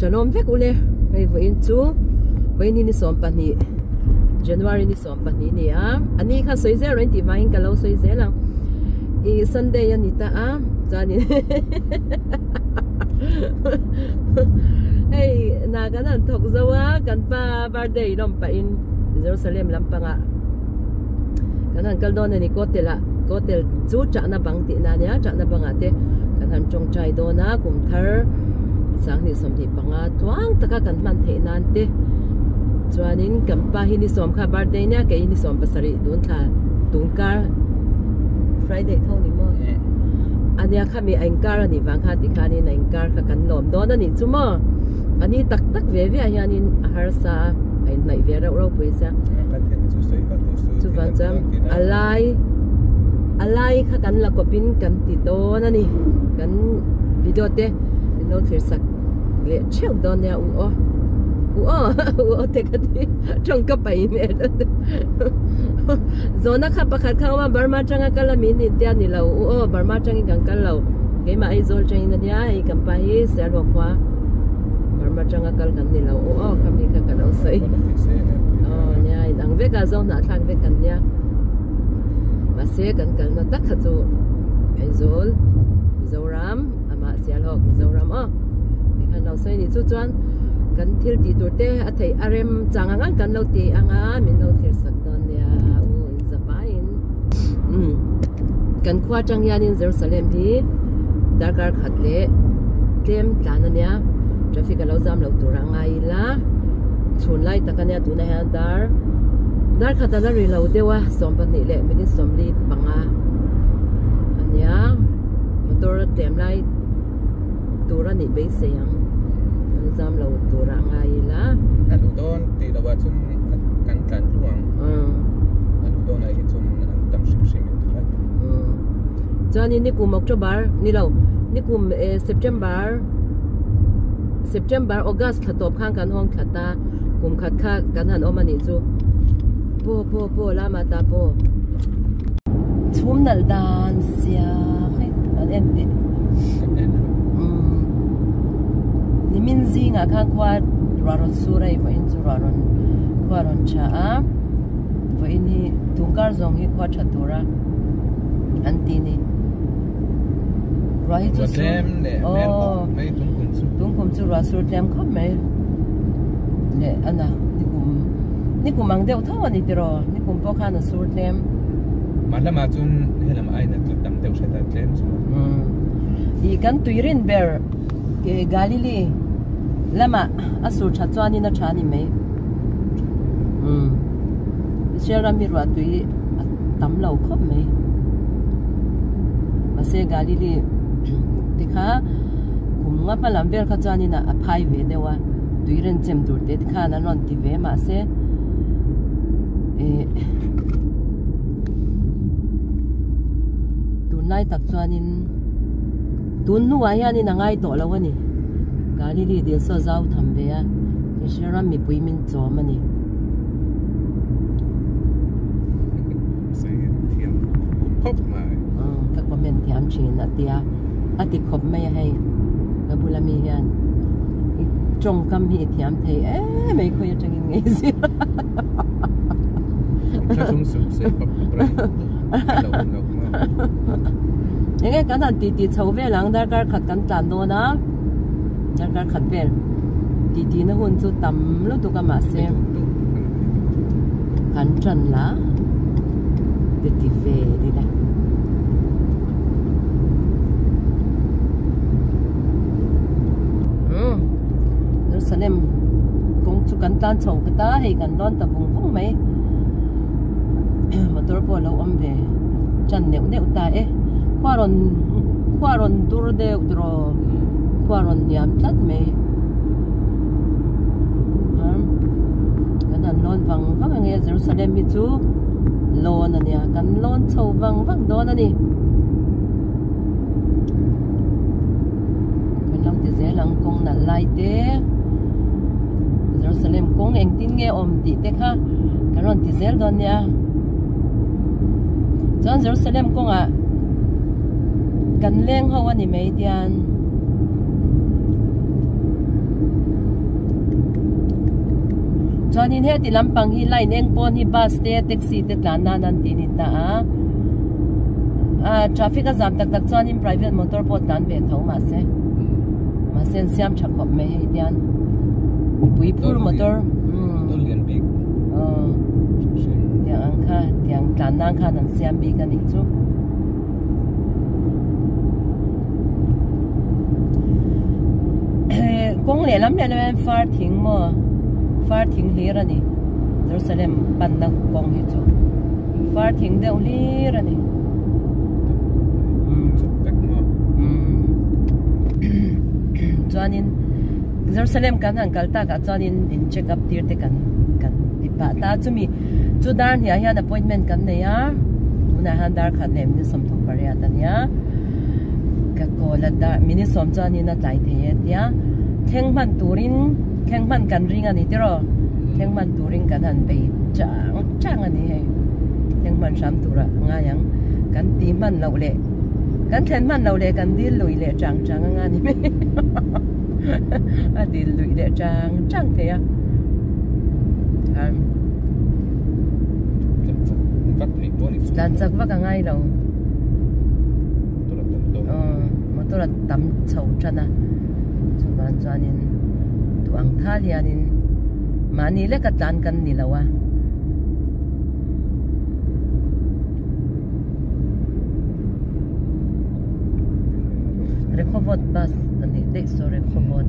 Shalom vek ule hei vawiin chu vawiin hi ni 12 January ni 12 ni a ani kha sawi zel rawn tih vangin ka lo sawi zel ang i Sunday a ni ta a chuanin hei hna kan han thawk zo a kan pa birthday lawm pahin Jerusalem lampangah kan han kal dawn a ni Kotel ah Kotel chu chahna bang tih na ania chahna bangah te kan han tawngtai dawn a kum thar 2025 tluang taka kan hman theih nan te chuanin kan pa hi ni sawm kha birthday nia kei ni sawm pasarih tun thla tun kar Friday tho ni maw ania khami a inkar a nih vang kha tikhanin a inkar kha kan lawm dawn a nih chu maw a ni tak tak ve ve ah hianin a harsa a a inhnaih ve reuh ropui sia chuvang chuan a lai a lai kha kan la kawpin kan ti dawn a ni kan video te min lo thlir sak leh theuh dawn nia u aw u aw u aw te ka ti tawng ka paih hmel zawhna kha pakhat kha awm a Burma atanga kal a min in tia ni lo u aw Burma atangin kan kal lo keimah Aizawl atangin ania hei kan pa hi Sialhawk khua Burma atanga kal kan ni lo u aw khami kha ka lo sawi aw nia inang vek a zo hnahthlak vek kan nia mahse kan kalna tak kha chu Aizawl Mizoram amah Sialhawk Mizoram aw tikhan lo sawi ni chu chuan kan thil tih tur te a theih a rem chang ang ang kan lo ti anga min lo thlir sak dawn nia u inzapaiin umm kan khua atang hianin Jerusalem hi darkar khat leh tlem tlan ania traffic a lo zam loh tur a ngai ila chhun lai tak ania tunah hian dar dar khat a la ri lo deuh a 12 leh minute 45 ania motor a tlem lai tur a nih beisei ang an zam lo tur a ngai ila a luh dawn tih loh ah chuan kan tlan tluang ang a luh dawn ah hi chuan an tam hrim hrim in tlat chuanin nikum October ni lo nikum September September August thla tawp khan kan hawng thla ta kum khat kha kan han awm a nih chu paw paw paw lama ta paw chhum nalh dan sia hei an en teh nimin zingah khan khua ruah rawn sur a hei vawiin chu ruah rawn khua rawn tha a vawiin hi tungkar zawng hi khua tha tura an ti ni ruah hi chu sur aw tungkum chu ruah sur tlem khawp mai leh ana nikum nikum ang deuh tho a ni tiraw nikum pawh khan a sur tlem mah lamah chuan helam aiin a tla tam deuh hret a tlem chu ih kan tuirin ber ke Galilee lamah a sur that chuanin a tha a ni mai Israel ram hi ruah tui a tam lo khawp mai mahse Galilee te kha kum nga hma lam vel kha chuanin a phai ve deuh a tui ren chem tur te khan an rawn ti ve mahse ih tunlai tak chuanin tun hnuah hianin a ngai tawh lo a ni Galilee dil saw zau tham ve a Israel ram mipui min chawm a ni. Ka comment thiam thin a tia a ti khawp mai a hei ka bula mi hian i tawngkam hi i thiam thei em mai khawi atangin ngei zir enge kan han titi chho vel ang darkar khat kan tlan dawn a darkar khat vel titi na hun chu tam lutuk a mahse kan tan la ti ti ve ila umm Jerusalem kawng chu kan tlan chho ka ta hei kan lawn ta vung vung mai motor pawh a lo awm ve tan neuh neuh ta e khua rawn khua rawn dur deuh tiraw khua rawn hniam tlat mai kan han lawn vang vang ange Jerusalem hi chu lawn a nia kan lawn chho vang vang dawn a ni kan lo ti zel ang kawng nalh lai te Jerusalem kawng engtin nge awm tih te kha kan rawn ti zel dawn nia chuan Jerusalem kawngah kan leng ho a ni mai tian. Chuanin heti lampang hi line eng pawn hi bus te taxi te tlan nan an tih a ni ta a ah traffic a zam tak tak chuanin private motor pawh tlan ve tho mahse mahse an siam tha khawp mai hei tian mipui phur motor umm tiang ang kha tiang tlan nan khan an siam bik a nih chu. Kawng lehlam lehlam hian far thing maw far thing hlir a ni Jerusalem panna kawng hi chu far thing deuh hlir a ni chuanin Jerusalem kan han kal takah chuanin in check up tir te kan kan ti pah ta chumi chu dar hniah hian appointment kan nei a tunah hian dar khat leh minute 38 a nia ka kawl a dar minute sawm chuanin a tlai thei e tia thleng hman turin thleng hman kan ring a ni tiraw thleng hman turin kan han bei chang chang a ni hei thleng hman hram turah ngai ang kan ti hman loh leh kan thlen hman loh leh kan dil lui leh chang chang anga ni mai a dil lui leh chang chang thei a tlan chak vak a ngai lo motor a tam chho tan a chuvang chuanin duh ang thal hianin mahni leka tlan kan ni lo a. Rehovot bus a nih daih saw Rehovot.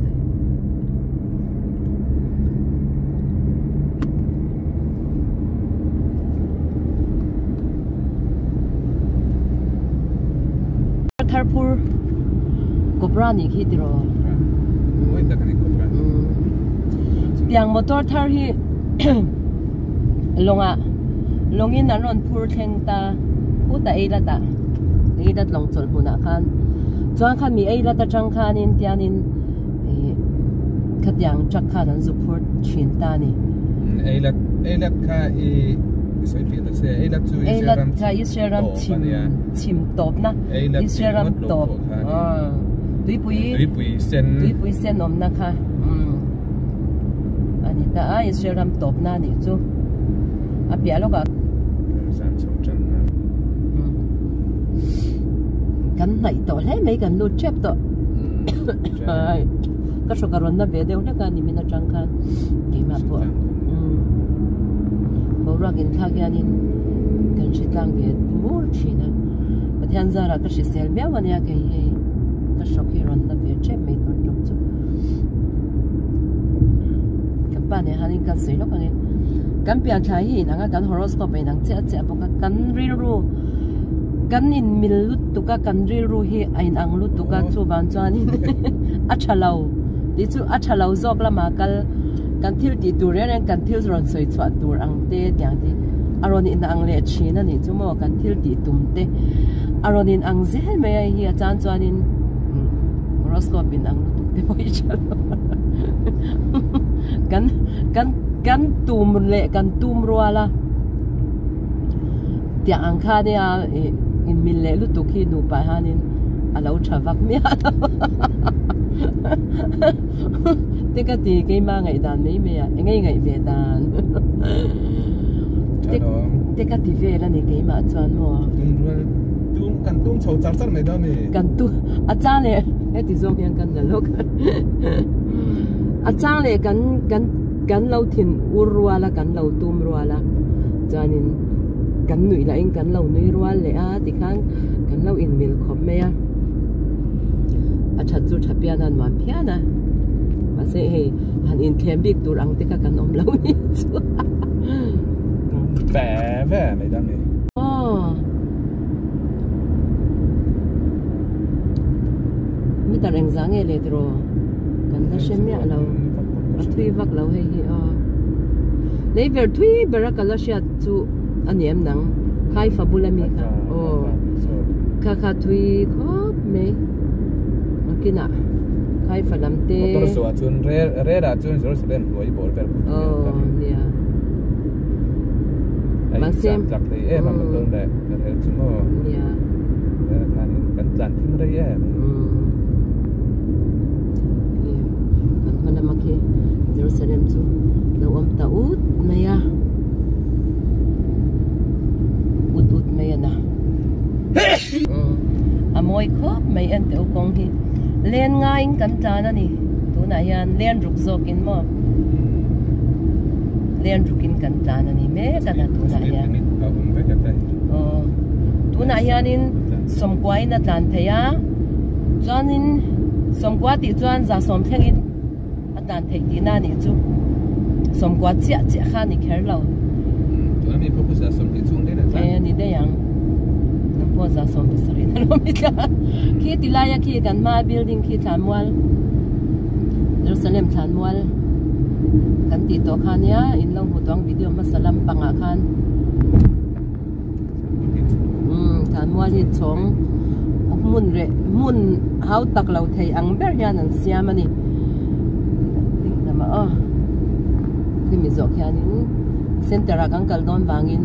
Tharphur cobra nih khi tiraw tiang motor thar hi lawngah lawngin an rawn phur thleng ta khutah ei latah ei lat lawng chawlh hmunah khan chuan kha mi ei lat atang khanin tianin ih khatiang truck khan an zu phur thin ta a ni. Ei lat ei lat kha i sawi fiah ta che ei lat chu Israel ram kha Israel ram chhim chhim tawpna Israel ram tawp tuipui tuipui sen tuipui sen awmna kha a ni ta a Israel ram tawpna a nih chu a piah lawkah zan chho tan a kan hnaih tawh hle mai kan lut tep tawh ka hrawk a rawn na ve deuh hlek a nimin atang khan keimah pawh boruak inthlak hianin kan hre tlang ve bur thin a Pathian zarah ka hrisel miau a nia kei hei ka hrawk hi rawn na ve tep mai tun tum chu kan pa nen hianin kan sawi lawk ang e kan pian thla hi inang a kan horoscope a inang chiah chiah bawk a kan rilru kan inmil lutuk a kan rilru hi a inang lutuk a chuvang chuanin a tha lo tih chu a tha lo zawk lama kal kan thil tih tur reng reng kan thil rawn sawi chhuah tur ang te tiang te a rawn inang leh thin a nih chu maw kan thil tih tum te a rawn inang zel mai a hei a chan chuanin horoscope inang lutuk te pawh hi tha lo kan kan kan tum leh kan tum rual a tiang ang kha nia ih inmil leh lutuk hi nupa hianin a lo tha vak miah lo te ka ti keima ngaihdan mai mai a eng nge ngaih ve dan te ka ti vel a ni keimah chuan maw tum kan tum chho char char mai dawn a ni kan tu a chang leh heti zawng hian kan la lawk a chang leh kan kan kan lo thin ur rual a kan lo tum rual a chuanin kan nuih lahin kan lo nui rual leh a tikhan kan lo inmil khawp mai a a that chu tha pian a nuam phian a mahse hei han inthlem bik tur ang te kha kan awm lo ni chu ve ve mai dang ni aw meter engzah nge le tiraw kan la hre miah lo a thui vak lo hei hi aw lei ber thui ber a ka la hriat chu a ni em nang khaifa bula mi kha aw kha kha thui khawp mai a kinah khaifa lam te motor zawh chuan rel rel ah chuan Jerusalem hnuai bawr vel aw nia mahse chak thei em a motor leh rel chu maw nia rel khanin kan tlan thim rei em kan hma lama khi Jerusalem chu lo awm ta ut mawi khawp mai en teh u kawng hi len ngaiin kan tlan a ni tunah hian len ruk zawkin maw len rukin kan tlan a ni mek a na tunah hian aw tunah hianin sawmkuain a tlan thei a chuanin sawmkua tih chuan za sawm thlengin a tlan theih tihna a nih chu sawmkua chiah chiah kha a ni kher lo tuna mi pawh za sawm tih chhung daih a tlan e ni daih ang nang pawh za sawm pasarih na lo mi tlan khi ti laia khi kan hma building khi thlanmual Jerusalem thlanmual kan tih tawh kha nia in lo hmu tawh ang video hmasa lampangah khan umm thlanmual hi chhawng hmun reh hmun hau tak lo thei ang ber hian an siam a ni ding lamah aw khimi zawh khianin center ah kan kal dawn vangin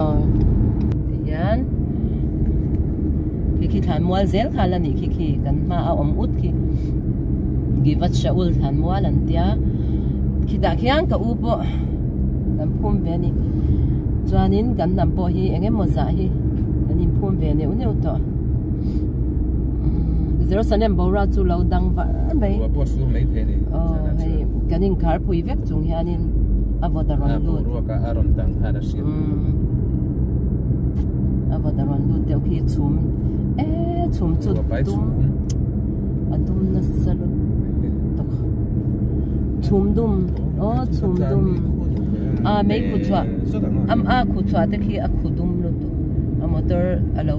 aw tihian khi khi thlanmual zel kha la nih khi khi kan hma a awm ut khi Givat Shaul thlanmual an tia khitah khian ka u pawh kan phum ve a ni chuanin kan hnam pawh hi eng emaw zah hi kan inphum ve neuh neuh tawh Jerusalem boruak chu lo dang var mai Ruah pawh a sur mai thei a ni aw hei kan inkhar phui vek chung hianin a vawt a rawn lut boruak a rawn dang khan a hriat a vawt a rawn lut deuh khi chhum e chhum chu dum a dum nasa lut tawk chhum dum aw chhum dum a mei khu chhuah am a khu chhuah te khi a khu dum lutuk a motor a lo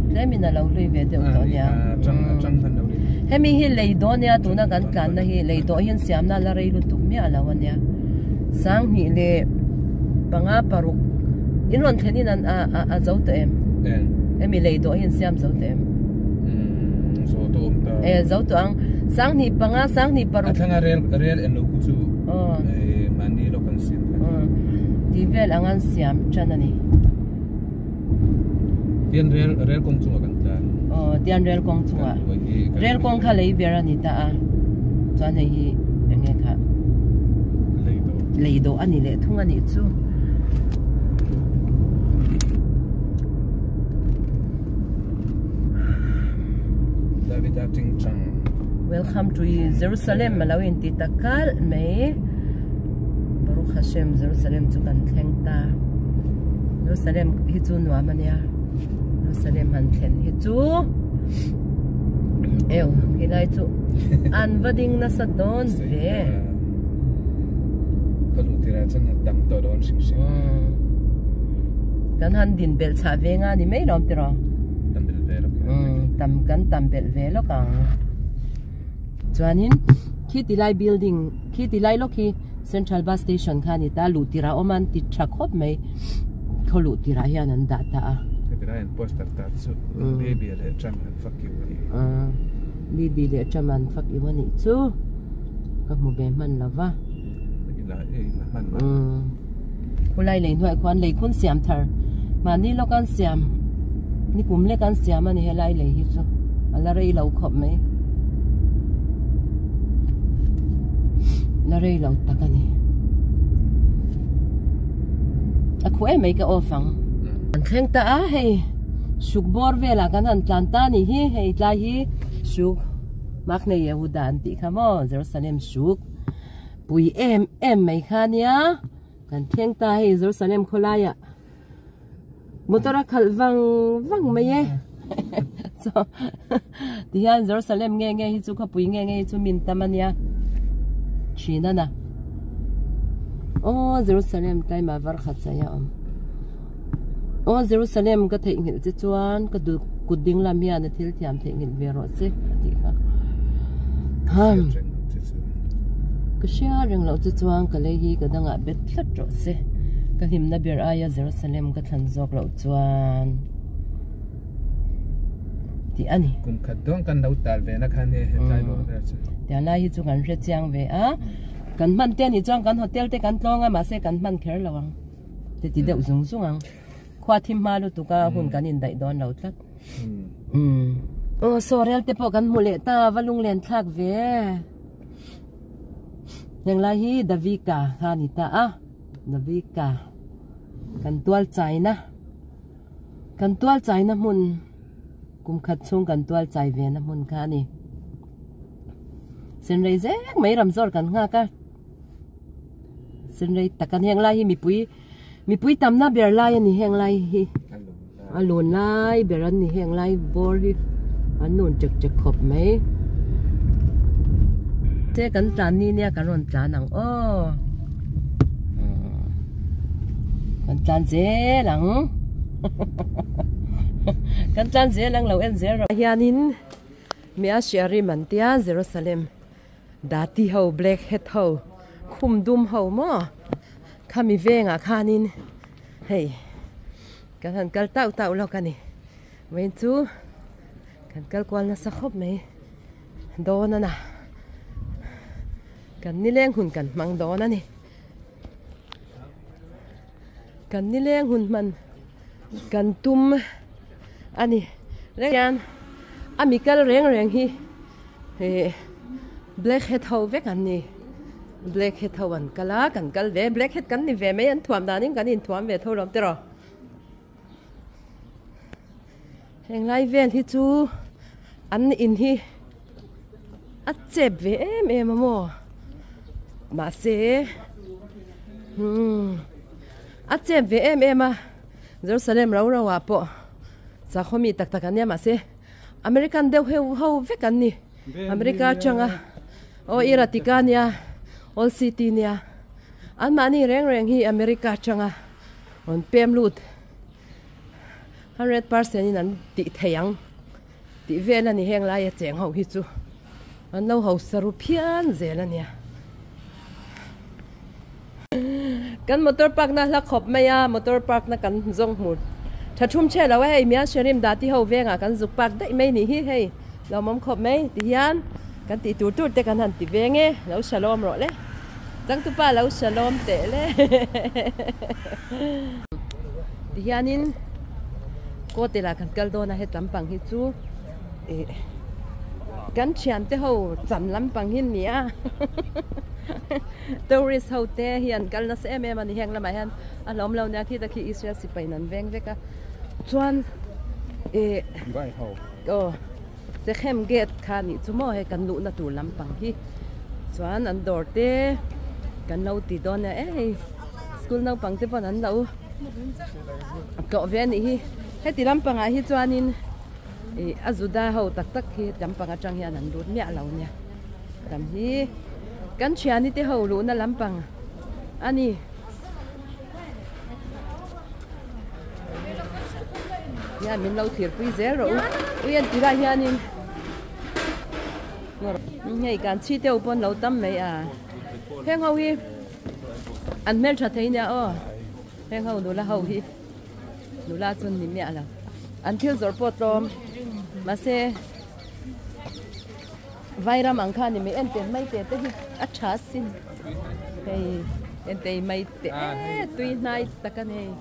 tlemin a lo hlui ve deuh tawh ania hemi hi lei dawn nia tuna kan tlanna hi lei dawh hian siamna a la rei lutuk miah lo ania sanghnih leh panga paruk in rawn thlen in an a a zo tawh em hemi lei dawh hian siam zo tawh em e zo tawh ang sanghnih panga sanghnih paruk a thlanga rel rel en lo ku chu mahni lawk an siam tih vel ang an siam tan a ni tian rel rel kawng chungah kan tlan aw tian rel kawng chungah rel kawng kha lei ber a ni ta a chuan hei hi eng nge kha lei dawh a ni leh thung a nih chu Davida ting chang Welcome to Jerusalem a lo inti ta kalh mai Baruch Hashem Jerusalem chu kan thleng ta Jerusalem hi chu nuam a nia Jerusalem han thlen hi chu eo helai chu an va ding nasa dawn ve ka luh tirah chuan a tam tawh dawn hrim hrim kan han din belh chhah ve nga ni mai lawm tiraw tam belh ve lawk tam kan tam belh ve lawk ang chuanin khi ti lai building khi ti lai lawk hi Central Bus Station kha a ni ta luh tirah awm a an ti tha khawp mai khaw luh tirah hian an dah ta a. Heti lai an poster tar chu Bibi leh Trump an fak iu a ni. Bibi leh Trump an fak iu a nih chu ka hmu ve hman lo va. Khulai lei hnuai khuan lei khun siam thar mahni lawk an siam ni kum lek an siam a ni helai lei hi chu a la rei lo khawp mai la rei lo tak a ni a khuh em mai ka off ang an thleng ta a hei suk bawr velah kan han tlan ta a nih hi hei tlai hi suk Makhnei Yehuda an tih kha maw Jerusalem suk. Pui em em mai kha nia kan thleng ta hei Jerusalem khawlaiah motor a khalh vang vang mai e so tihian Jerusalem nge nge hi chu khawpui nge nge hi chu min tam ania thin a na aw Jerusalem tlai mah var khat chai a awm aw Jerusalem ka theihnghilh che chuan ka duh kut ding lam hian a thil thiam theihnghilh ve rawh se a tih kha ham ka hria reng loh che chuan ka lei hi ka dangah bet tlat rawh se ka hlimna ber aia Jerusalem ka thlan zawk loh chuan tih a ni kum khat dawn kan lo tal ve na khan he hetlai bawk vel chu tiang lai hi chu kan hre chiang ve a kan hman te anih chuan kan hotel te kan tlawng a mahse kan hman kher lo ang te ti deuh zung zung ang khua thim hma lutuk a hun kan indaih dawn lo tlat umm aw saw rel te pawh kan hmu leh ta va lunglen thlak ve heng lai hi Davika kha a ni ta a Davika kan tual chaina. Kan tual chai na hmun kum khat chhung kan tual chai ve na hmun kha a ni. Senrei zek mai ram zawr kan nghak a, senrei tak an heng lai hi mipui mipui tamna ber lai a ni heng lai hi a lun lai ber an ni heng lai bawr hi an nun ṭek ṭek khawp mai. Che kan tlan ni nia kan rawn tlan ang aw kan tlan zel ang kan tlan zel ang lo en zel rawh hianin Mia Shiarim an tia Jerusalem Dati ho Black Hat ho khum dum ho maw khami vengah khanin hei kan han kal tauh tauh lawk a ni vawiin chu kan kal kual nasa khawp mai dawn a na kan nileng hun kan hmang dawn a ni kan nileng hun hman kan tum a ni reng hian a mi kal reng reng hi ih black hat ho vek an ni black hat ho an kal a kan kal ve black hat kan ni ve mai an thuam danin kan inthuam ve tho lawm te rawh. Heng lai vel hi chu an in hi a chep ve em em a maw mahse umm a chep ve em em a Jerusalem ro ro ah pawh sakhaw mi tak tak an nia mahse American deuh heu ho vek an ni America atanga aw Iratika nia Old City nia anmahni reng reng hi America atanga rawn pem lut. 100% in an tih thei ang tih vel a ni heng laia cheng ho hi chu an lo hausa ru phian zel a nia kan motor park na hla khawp mai a motor park na kan zawng hmu tha thum che lo a hei mian hrerim dah ti ho vengah kan zuk park daih mai nih hi hei lawmawm khawp mai ti hian kan tih tur tur te kan han ti veng e lo shalom rawh le changtupa lo shalom teh le. Tihianin kawte lah kan kal dawn a he lampang hi chu ih kan thiante ho chan lampang hi a ni a tourist ho te hi an kal nasa em em a ni heng lamah hian a hlawm lo nia khi ta khi Israel sipai in an veng vek a chuan ih aw Sechem gate kha nih chu maw hei kan luhna tur lampang hi chuan an dawr te kan lo ti dawn a e hei. School naupang te pawn an lo tlawh ve a nih hi heti lampangah hi chuanin ih a juda ho tak tak hi lampang atang hian an lut miah lo nia tam hi kan thiani te ho luhna lampang a ni. Hian min lo thlir pui zel rawh u ui an tirah hianin hei kan chhi deuh pawn lo tam mai a heng ho hi. An hmeltha thei nia aw heng ho nula ho hi nula chu ni miah lo an thil zawrh pawh tlawm mahse vairam ang kha ni mai en te mai te te hi a tha sin hei en te mai te tui hnai tak a ni hei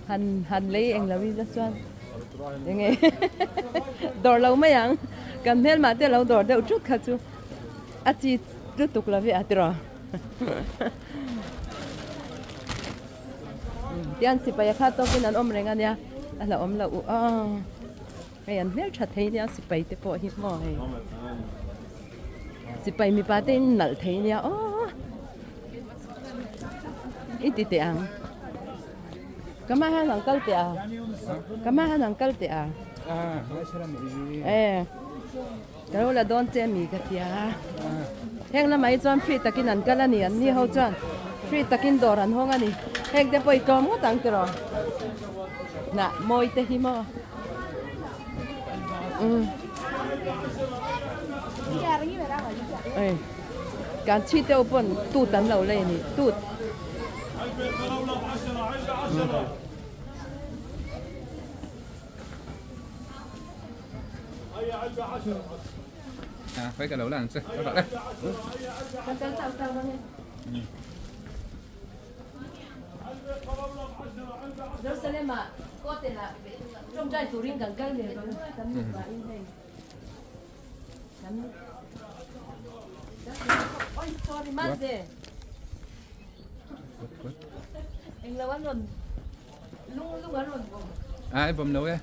han han lei eng lo ila chuan enge dawr lo mai ang kan hmelmah te lo dawr deuh thut kha chu a chi lutuk lo hi a tiraw. Tian sipai a khat tawkin an awm reng a nia a la awm loh a hei an hmel tha thei nia sipai te pawh hi maw hei sipai mipa te in nalh thei nia aw i ti teh ang ka hma hian an kal teh a ka hma hian an kal teh a e Ka lo la dawn che mi ka ti a, heng lamah hi chuan free takin an kal a ni, an ni ho chuan free takin dawr an hawng a ni, heng te pawh i tlawm ngawt ang tiraw, hnah mawi te hi maw umm ei kan chhi deuh pawn tut an lo lei a ni tut. À, phải cái đầu là sao? Các bạn đây. Jerusalem ah kawte lah tawngtai turin kan kal ve lo kan nu pa in hei kan oi sorry maze eng lo an rawn lung lung an rawn bawm À, em bấm nấu e.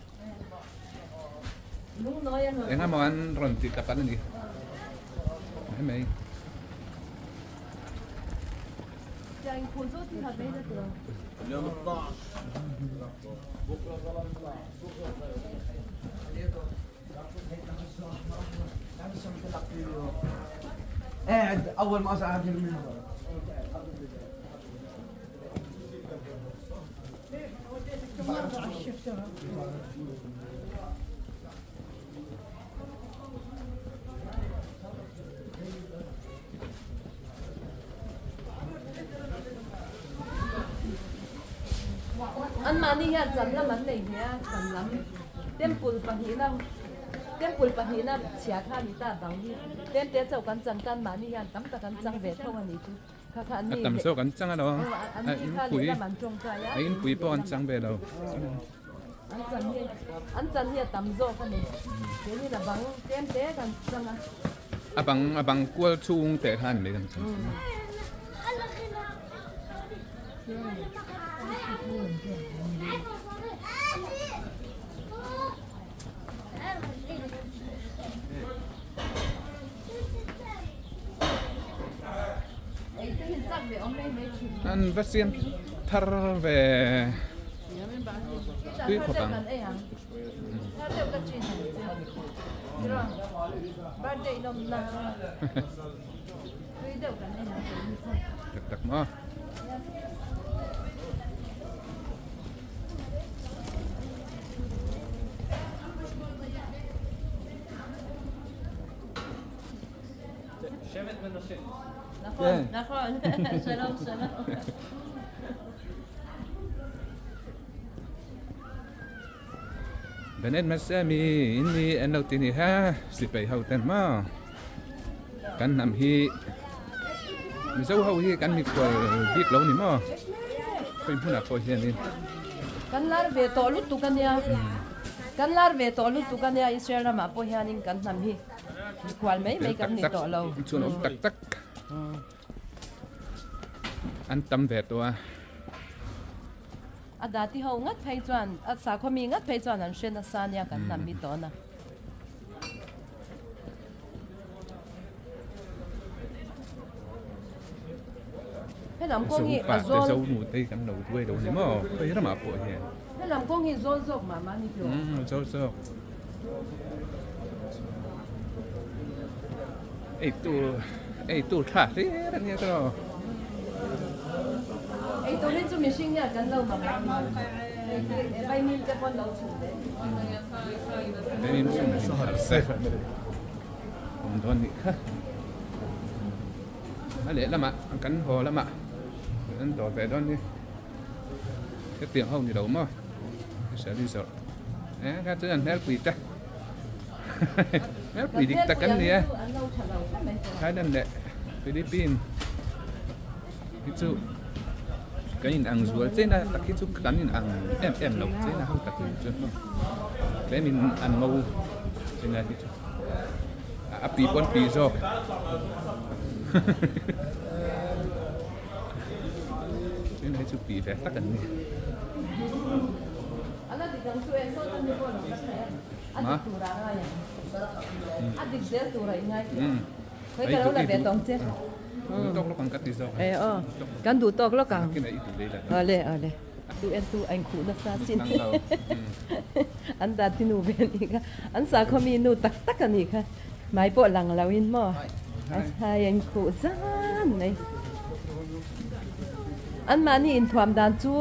Eng emaw an rawn tih tak an a ni mai mai. Anmahni hian cham lam an nei hle a, cham lam temple pahnihna temple pahnihna chhia kha a ni ta bang hi tlemte chauh kan chang tan mahni hian tam tak an chang ve tho a ni chu. A tam zawk an chang alo a inpui a inpui pawh an chang ve lo. A bang a bang kual chhung teh kha a ni mai kan chang chu. An va siam thar ve tui khawp ang. Tak tak maw. Benet Messe mi in ni an lo ti ni ha sipai ho ten maw kan hnam hi Mizo ho hi kan mikhual bik lo ni maw khawi hmunah pawh hianin kan lar ve tawh lutuk ania kan lar ve tawh lutuk ania Israel ramah pawh hianin kan hnam hi Mikhual mai mai kan ni tawh lo. Chhun awm tak tak an tam ve tawh a. A dati ho ngat phei chuan a sakhaw mi ngat phei chuan an hre nasa nia kan hnam hi tawn a. Helam kawng hi a zawl. Zo nu te kan lo duai lo ni maw khawi ramah pawh hian. Helam kawng hi zawl zawk mah mah ni tawh. Zawl zawk. Ei tur ei tur tha hlir a nia tawh. Ei tur hi chu mihring hian kan lo mamawh a ni. Vaimim te pawn lo chhun ve. Vaimim chhun hi har se. Awm dawn nih kha. A lehlamah kan haw lamah an dawr ve dawn ni. Hetiang ho ni lo maw Israeli zawrh eh kha chuan an hmelpui te hmelpui dik tak an ni e Thailand leh Philippines hi chu kan in ang zual chen a tak hi chu kan in ang em em lo chen a ho tak hi chu tlem in an ngo chen a hi chu a pi pawn pi zawk. Tin hei chu pi ve tak an ni. Ma. Duh tawk lawk ang ka ti zawk a. Kan duh tawk lawk ang. Awle awle. Tu en tu a inkhuh nasa sin. An dat hi nu ve a nih kha. An sakhaw mi nu tak tak a nih kha. Hmai pawh lang lo in maw a chhai a inkhuh zan mai. An mahni inthuam dan chu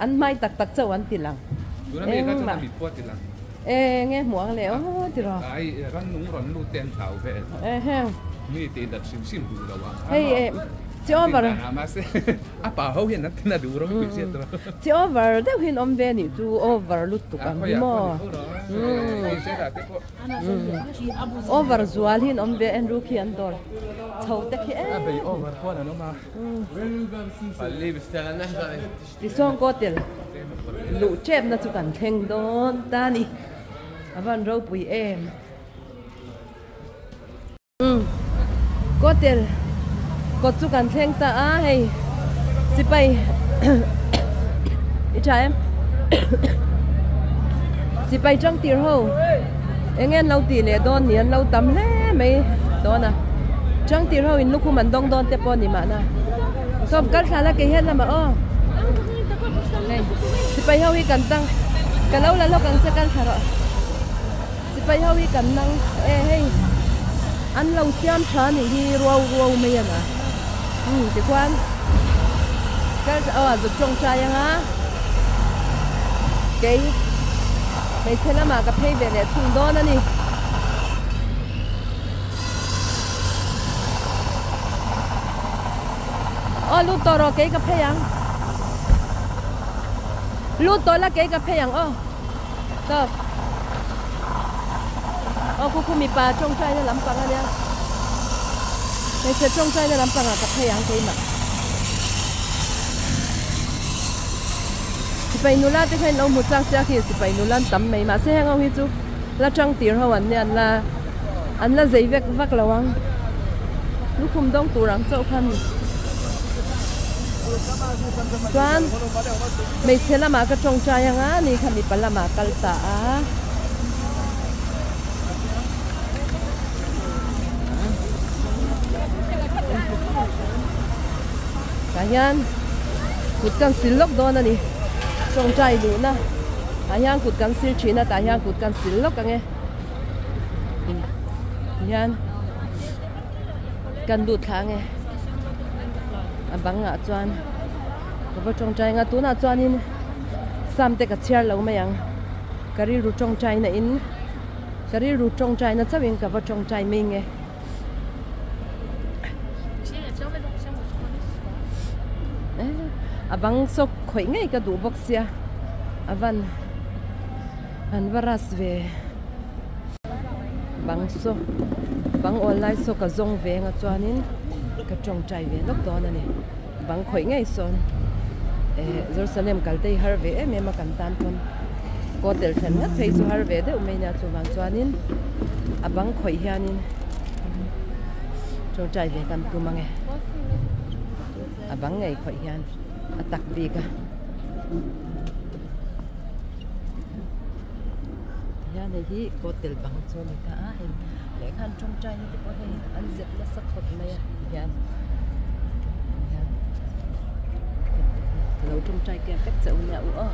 an hmai tak tak chauh an ti lang. Engmah eng e hmuh ang leh aw tiraw. Hei e chi over chi over deuh hian awm ve anih chu over lutuk ang hi maw. Over zual hi an awm ve Andrew khi an dawr chho te khi em Tichuan Kotel luh tep na chu kan thleng dawn ta a ni a van ropui em. Kotel kawt chu kan thleng ta a hei sipai i tha em sipai tang tir ho. Eng nge an lo tih leh dawn ni an lo tam hle mai dawn a chang tir ho in lukhum an dawng dawn te pawh a ni mahna sawm kal thla la kei hian lamah aw hei sipai ho hi kan tang ka lo la lawk ang che kal thla rawh sipai ho hi kan nang e hei an lo siam tha a nih hi ruau ruau mai a na umm tikhuan kal thla aw a zuk tawngtai anga kei. Hmeichhe lamah ka phei ve leh thung dawn a ni. Aw lut tawh rawh kei ka phei ang. Lut tawh la kei ka phei ang aw. Tawp. Aw khu khu mipa tawngtaina lampang a nia. Hmeichhe tawngtaina lampangah ka phei ang keimah. Sipai nula te khan lo hmu chak sia khi sipai nula an tam mai mahse heng ho hi chu la tang tir ho an nia an la an la zei vek vak lo ang lukhum dawng tur ang chauh kha ani chuan hmeichhe lamah ka tawngtai anga ni kha mipa lamah kal ta a. Tah hian kut kan sil lawk dawn a ni tawngtai luhna tah hian kut kan sil thin a tah hian kut kan sil lawk ang e hian kan lut thla ang e a bangah chuan ka va tawngtai ang a tunah chuanin sam te ka chhiar lo mai ang ka rilru tawngtai na in ka rilru tawngtai na chauhin ka va tawngtai mai nge. A bang saw khawih ngei ka duh bawk sia a van an va ras ve bang saw bang awl lai saw ka zawng ve anga chuanin ka tawngtai ve lawk dawn a ni bang khawih ngei sawn eh Jerusalem kal te hi har ve em em a kan tan pawn kaw tel thlen ngat phei chu har ve deuh mai nia chuvang chuanin a bang khawih hianin tawngtai ve kan tum ang e a bang ngei khawih hian a tak bik a tihian hei hi kaw tel bang chu a ni ta a hei lehkha an tawngtai na te pawh hei an zep nasa khawp mai a tihian tihian ka lo tawngtai kem vek che u nia u aw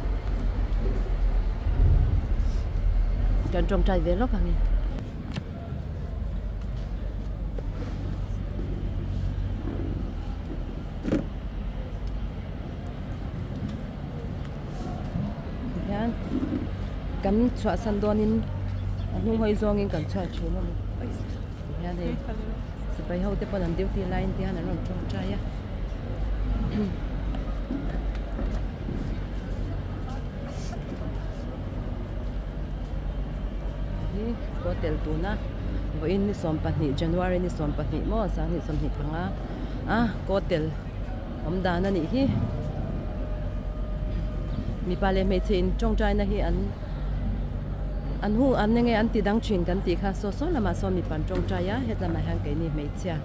kan tawngtai ve lawk ang e. Tihian kan chhuahsan dawnin a hnung hawi zawngin kan chhuak thin a ni tihian hei sipai ho te pawn an duty laiin tihian an rawn tawngtai a. Hi hotel tuna vawiin ni 12 January ni 12 maw 2025 a hotel awm dan a nih hi mipa leh hmeichhe in tawngtai na hi an an hu an enge an ti dang thin kan tih kha saw saw lamah sawn mipa an tawngtai a hetlamah hian keini hmeichhia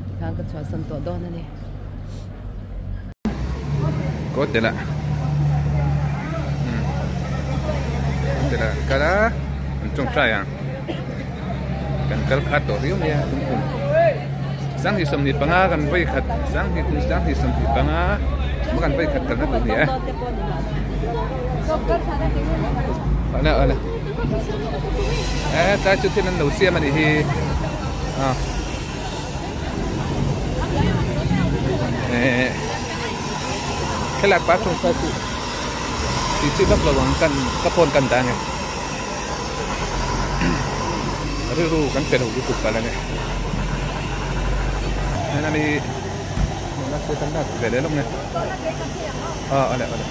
tikhan ka chhuahsan tawh dawn a ni. Kawtela Kawtela kal a an tawngtai ang kan kal khat tawh riau mai a tum 2025 kan vawi khat 2025 kan vawi khat kalna tur a ni e awle awle e tlai chu thil an lo siam a nih hi a. Eh thlalak pa thung kha chu tih chi vak lo ang kan ka phone kan dah ange rilru kan pe lo lutuk palh ange heng ani nula te kan lak ve leh lawk nge a awle awle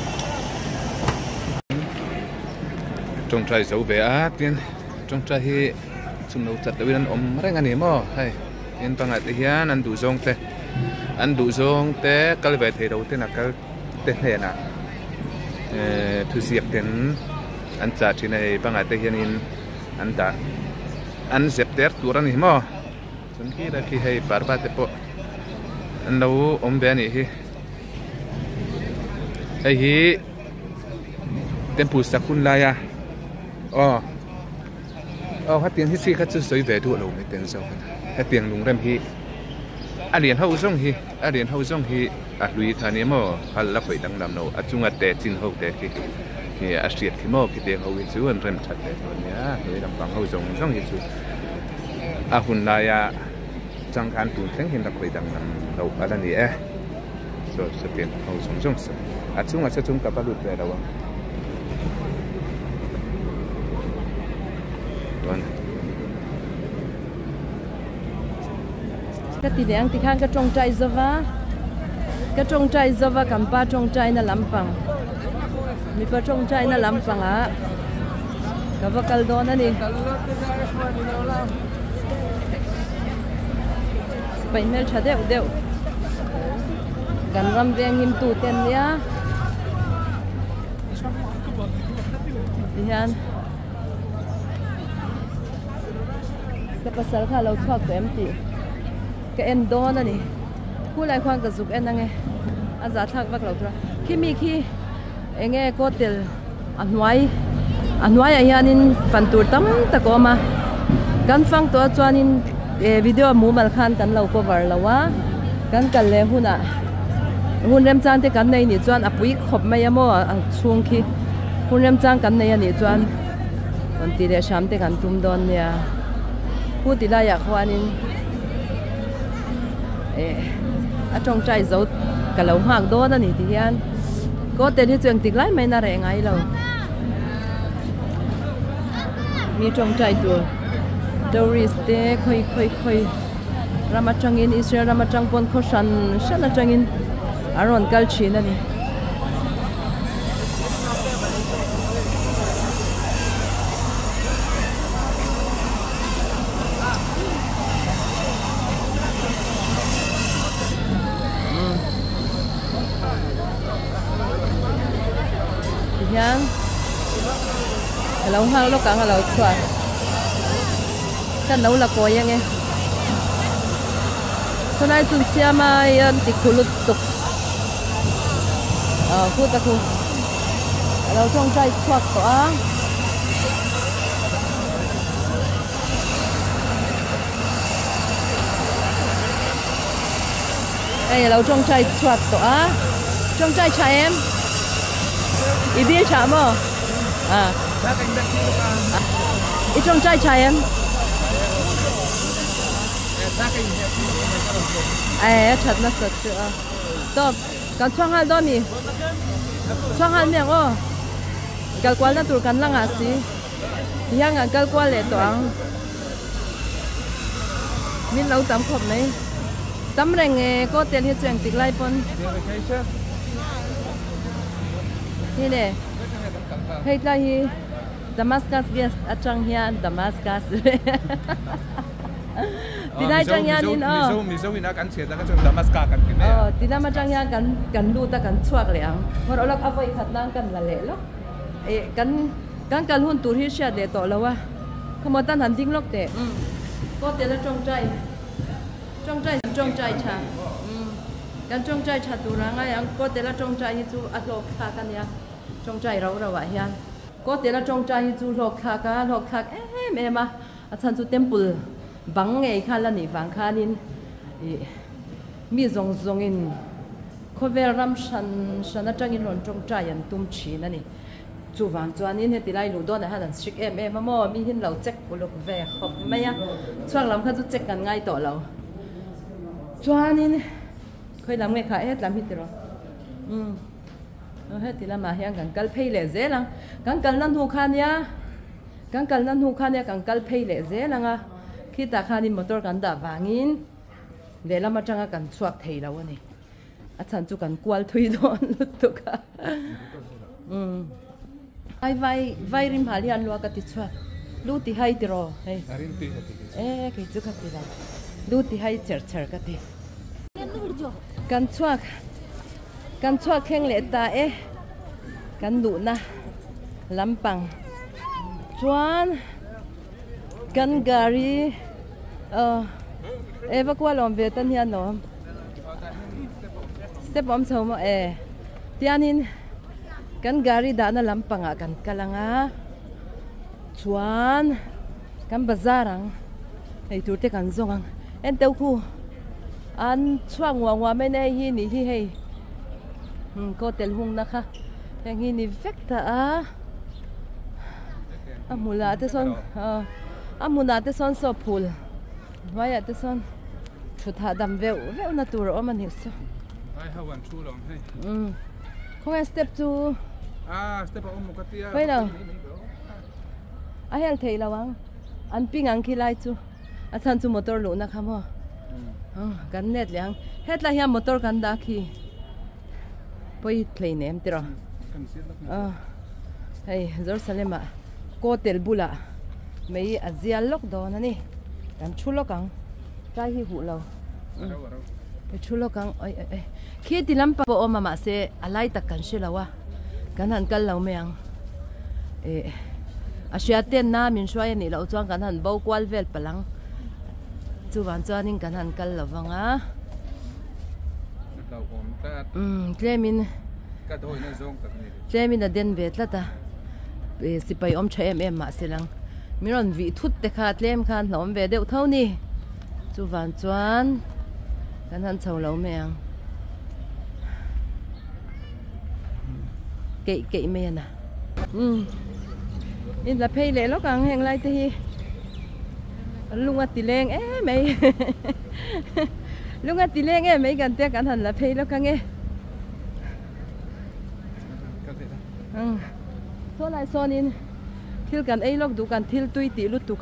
tawngtai zo ve a tin tawngtai hi chhun lo chat loh in an awm reng a ni maw hei tin pangah te hian an duh zawng te an duh zawng te kal ve thei lo ten a kal te hnenah ehh thuziak ten an chah thin a hei bangah te hianin an dah an zep der tur a ni maw chuan khi lai khi hei parva te pawh an lo awm ve a nih hi hei hi. Temple sak hun laia aw aw hetiang hi chi kha chu sawi ve duh lo mai ten zawk a hetiang lungrem hi a lian ho zawng hi a lian ho zawng hi a hlui kha nia maw a la khawih danglam lo a chunga te chin ho te khi khi a hriat khi maw khitiang ho hi chu an rem that leh dawn nia hlui lampang ho zawng zawng hi chu a hun laia changkhan tun thleng hian la khawih danglam loh a la ni e. Saw sawtiang ho zawng zawng saw a chungah saw chung ka va lut ve lo ang chuan Ka ti leh ang tikhan ka tawngtai zova ka tawngtai zova kan pa tawngtaina lampang mipa tawngtaina lampangah ka va kal dawn a ni. Sipai hmeltha deuh deuh kan ram veng him tu te an nia tihian ka pasal kha a lo chhuak tawh em tih ka en dawn a ni khulai khuan ka zuk en ange a zahthlak vak lo tura khimi khi eng nge kaw tel a hnuai a hnuaiah hianin fan tur tam tak a awm a kan fang tawh a chuanin eh video mumal khan kan lo cover lo a kan kal leh hunah hun remchang te kan nei nih chuan a pui khawp mai a maw a chhung khi hun remchang kan nei a nih chuan rawn tih leh hram te kan tum dawn nia khu ti laiah khuanin eh a tawngtai zo ka lo nghak dawn a ni ti hian kaw tel hi chu engtik lai mai in a reh ngai lo mi tawngtai tur tourist te khawi khawi khawi ram atangin Israel ram atang pawn khaw hran hran atangin an rawn kal thin a ni. Tihian a lo nghak lawk ang a lo chhuak kan lo la kawi ange chulai chu siam a hian ti khu lutuk ah khu ta khu a lo tawngtai chhuak tawh a. Hei alo tawngtai chhuak tawh a tawngtai tha em i dil tha maw a i tawngtai tha em e a that nasa chu a tawp kan chhuak nghal dawn ni chhuak nghal miang aw kalkualna tur kan la ngah si. Tihian kan kal kual leh tawh ang. Min lo tam khawp mai. Tam reng e kaw tel hi chu engtik lai pawn. Hi le hei tlai hi Damascus Gate atang hian Damascus Tilai atang hian in aw. Mizo Mizo in a kan chhiat na kha chuan Damascus kan ti mai a. Aw tilam atang hian kan kan lut a kan chhuak leh ang. Ngawrh lawk a vawi khat nan kan la leh lawk. Eh kan kan kal hun tur hi hriat leh tawh lo a khawmaw tan han ding lawk teh kaw tel a tawngtai tawngtai tawngtai tha kan tawngtai tha tur a ngai ang kaw tel a tawngtai hi chu a hlawk thlak a nia tawngtai rau rau ah hian kaw tel a tawngtai hi chu hlawk thlak a hlawk thlak em em a a chhan chu temple bang ngei kha la nih vang khanin ih mi zawng zawng in. Khawvel ram hran hran atangin rawn tawngtai an tum thin a ni. Chuvang chuanin heti lai luh dawnah hian an strict em em a maw? Mi hin lo check uluk ve khawp mai a, chhuak lam kha chu check kan ngai tawh lo. Chuanin khawi lam nge kha het lam hi tiraw? Umm aw heti lamah hian kan kal phei leh zel ang. Kan kalna hnu kha nia, kan kalna hnu kha nia kan kal phei leh zel ang a, khitah khanin motor kan dah vangin. Lehlam atanga kan chhuak thei lo a ni. A chhan chu kan kual thui dawn lutuk a. Umm. Ai vai vai rim hal hian lua ka ti chhuak. Lu ti hai ti raw hei. E kei chu ka ti lo. Lu ti hai cher cher ka ti. Kan chhuak kan chhuak thleng leh ta e. Kan luhna lampang chuan Kan gari aw e va kual awm ve tan hian lo step awm chho maw e tianin Kan gari dahna lampangah kan kal ang a, chuan kan bazar ang eitur te kan zawng ang. En teuh khu an chhuak nguah nguah mai na hei hi nih hi hei kaw tel hungna kha heng hi ni vek ta a a hmunah te sawn a hmunah te sawn saw phul hnuaiah te sawn thut hahdam veuh veuh na tur a awm a nih chu. Vai ho an thu lo ang hei. Khawnge step chu? Ah step a awm maw ka tia. Khawi lo. A hel thei lo ang. An ping ang khi lai chu. A chhan chu motor luhna kha maw. Kan let leh ang. Hetlai hian motor kan dah khi. Pawi hlei nem tiraw. Hei Jerusalem ah kaw tel bulah mei a zial lawk dawn a ni. Kan thu lawk ang. Tlai hi huh lo. I thu lawk ang oi oi oi khi ti lam pawh awm a mahse a lai tak kan hre lo a kan han kal lo mai ang eh a hria ten na min hruai a nih loh chuan kan han bo kual vel palh ang chuvang chuanin kan han kal lo vang a tlemin tlemin a den ve tlat a sipai awm tha em em mahse lang min rawn vih thut te kha tlem khan hlauhawm ve deuh tho ni. Chuvan chuan kan han chho lo mai ang. Keih keih mai a na. Umm in la phei leh lawk ang heng lai te hi lung a ti leng em mai lung a ti leng em mai kan tia kan han la phei lawk ang e. Umm saw lai sawnin thil kan ei lawk duh kan thil tui tih lutuk.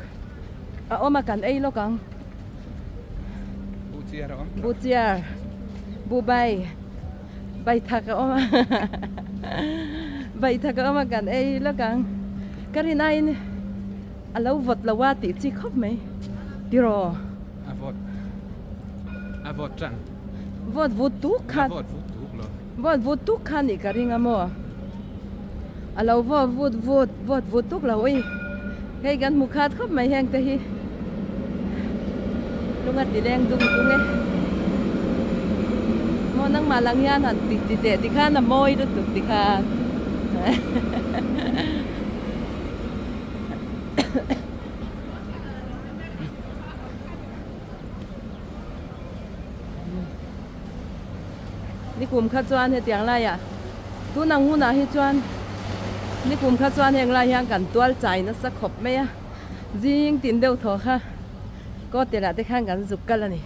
A awm a kan ei lawk ang. Buhchiar a awm. Buhchiar. Buhbai. Baithak a awm a. Baithak a awm a kan ei lawk ang. Ka rin aiin a lo vawt lo a tih chi khawp mai. Tiraw? A vawt. A vawt tang. Vawt vut tuk kha. A vawt vut tuk lo. Vawt vut tuk kha nih ka ring a maw? A lo vawt vut vut vawt vut tuk lo ui. Hei kan hmu khat khawp mai heng te hi lung a ti leng dung dung e. Maw nangmah lang hian han ti ti teh ti khan a mawi lutuk ti khan. Nikum kha chuan hetiang laiah tun ang hunah hi chuan nikum kha chuan heng lai hian kan tual chai nasa khawp mai a, zing tin deuh thaw kha kaw telah te khan kan zuk kal a ni.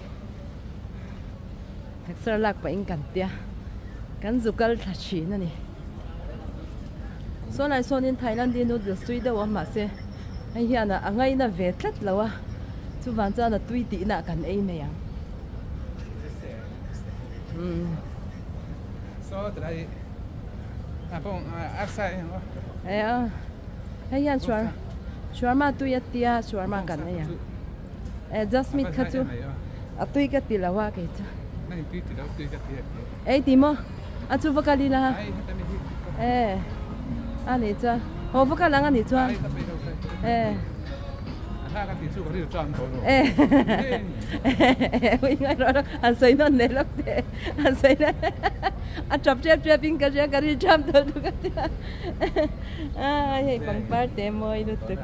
Exer lak pahin kan tia kan zuk kal thla thin a ni. Saw lai sawnin Thailand-i noodles tui deuh a mahse hei hian a ngaina ve tlat lo a, chuvang chuan a tui tihna kan ei mai ang. Hei hian shawarma tui a tia shawarma kan ei ang eh just meat kha chu a tui ka ti lo a kei chu ei ti maw a chu va kal ila eh a nih chuan haw va kal ang a nih chuan eh. An sawi nawn leh lawk teh an sawi leh a tap tep tep in ka hria ka ri ṭam tawh tuk a tia a hei pangpar te mawi lutuk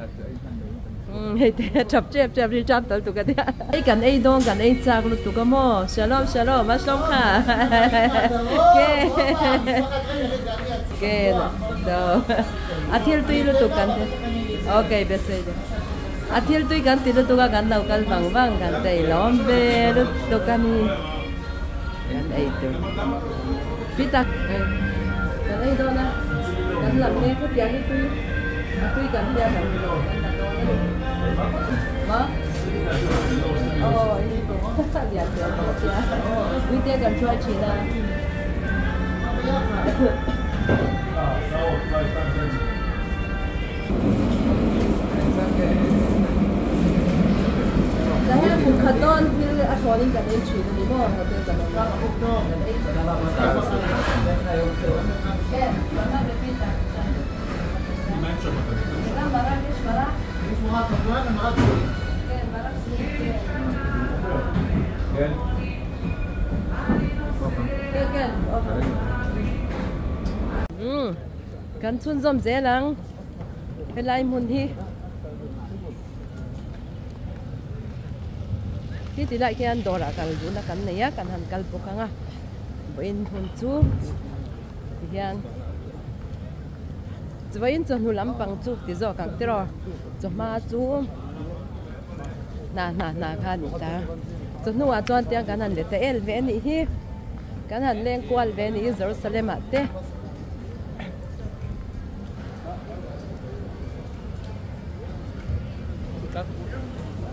hei te a tap tep tep ri ṭam tawh lutuk a tia hei kan ei dawn kan ei chak lutuk a maw shalom shalom a hlawm kha ke ke a thil tui lutuk kan okay besei. A thil tui kan ti lutuk a kan lo kal vang vang kan tei lawm ve lutuk a ni kan ei tur pita kan ei dawn a kan lam mek hetiang hi tui a tui kan tia kan kan la dawn a ni maw aw lian teh tawh sia uite kan hruai thin a. Tah hian kum khat dawn thil a thlawnin kan ei thin a ni maw hotel kan awm a kan ei thin a. Kan chhunzawm zel ang helai hmun hi. Khi ti lai khian dawrah kal duhna kan nei a, kan han kal bawk ang a. Vawiin hun chu tihian vawiin chawhnu lampang chu ti zawk ang tiraw chawhma chu hna hna hna kha a ni ta. Chawhnuah chuan tiang kan han let ta el ve a nih hi. Kan han leng kual ve a nih hi Jerusalem ah te.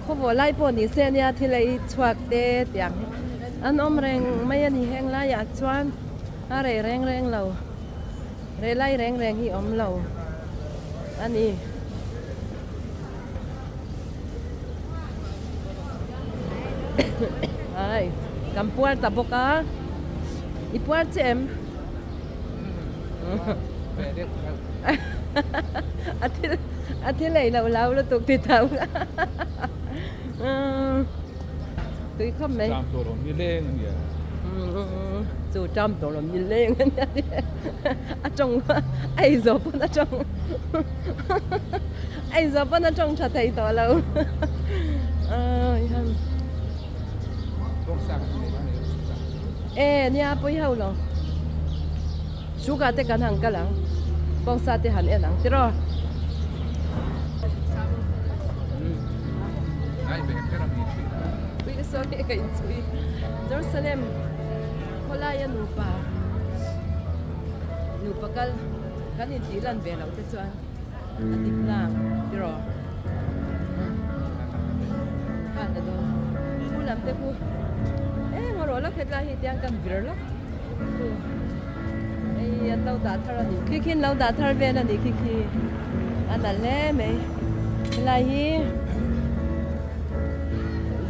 Khawvawh lai pawh ni se ania thil ei chhuak te tiang hi an awm reng mai a ni heng laiah chuan a rei reng reng lo rei lai reng reng hi awm lo a ni. Ai kan puar ta bawk a i puar che em? A thil a thil ei loh lau lutuk ti tho tui khawp mai. Ṭam tawh lo ni leng a nia. Chu ṭam tawh lo ni leng a nia a ṭawng a ei zawh pawn a ṭawng a ei zawh pawn a ṭawng ṭha thei tawh lo. E nia pawi ho lo sugar te kan han kal ang bawngsa te han en ang tiraw. Ui sorry ka inchhui Jerusalem khawlaia nupa nupa kal kan intih lan ve loh te chuan a dik lang tiraw. Khan a dawn thu lam te khu eng a rawh lawk hetlai hi tiang kan vir lawk khu hei an lo dah thar a ni khi khi an lo dah thar vel a ni khi khi a nalh hle mai helai hi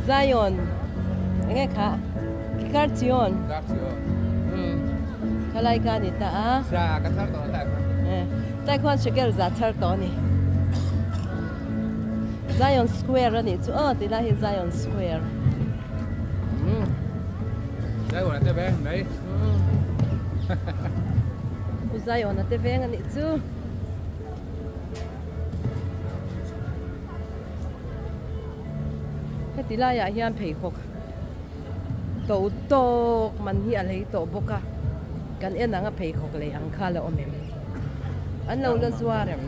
Zion eng nge kha Kikarchion khalai kha a ni ta a. Tlai khuan shekel za chhar tawh a ni. Zion Square a nih chu aw ti lai hi Zion Square. Zion a te veng mai. Pu Zion a te veng a nih chu. Heti laiah hian pheikhawk to tawk man hi a lei tawh bawk a. Kan en ang a pheikhawk lei ang kha la awm em? An lo la zuar em?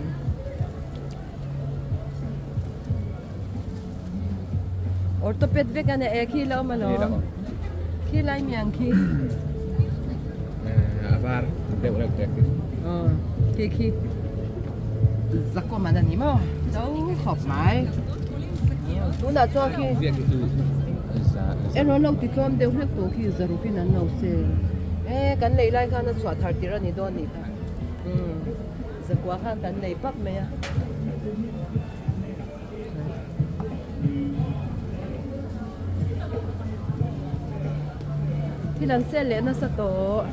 Orthoped vek a nia e khi la awm alawm. Khi lai mi ang khi. A var deuh reuh te khi. Khi khi zakawm an a ni maw? To khawp mai. Tunah chuan khi Erawh lo ti tlawm deuh hlek tawh khi zarukin an lo sel. E kan lei lai khan a chhuah thar tir a ni dawn nih kha. Umm zakua khan kan lei pap mai a. Thil an sel leh nasa tawh.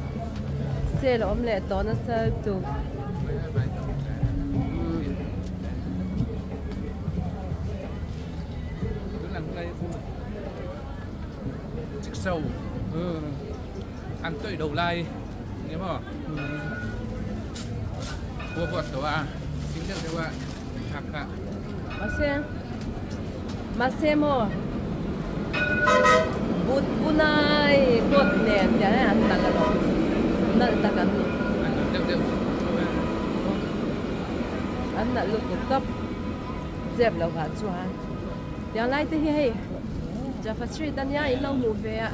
Sel a awm leh tawh nasa lutuk. Chik sâu ăn tươi đầu lai nghe không khua vọt tổ à xin được các bạn hạc ạ Mase mase mo but bunai kawt nen tiang hian an nalh alawm nalh tak an ni an nalh lutuk tawp. Zep lo ah chuan tiang lai te hi hei Jaffa street ania in lo hmuh ve a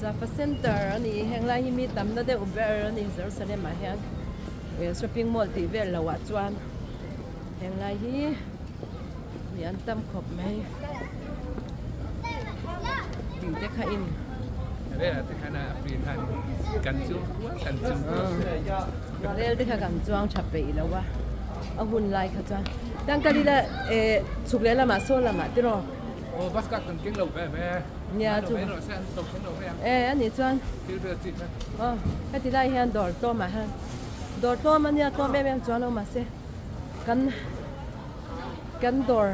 Jaffa center a ni heng lai hi mi tamna deuh ber a ni Jerusalem ah hian shopping mall tih vel lo ah chuan heng lai hi mi an tam khawp mai tih te kha in rel te kha kan chuang tha peih lo a. A hun lai kha chuan tangka lila eh chhuk leh lamah saw lamah tiraw. Aw bus card kan keng lo ve ve. Nia chu. Eh ani chuan. Thil vel chi kha. Aw heti lai hian dawr tlawmah hian dawr tlawm ania tlawm em em chuan lo mahse kan kan dawr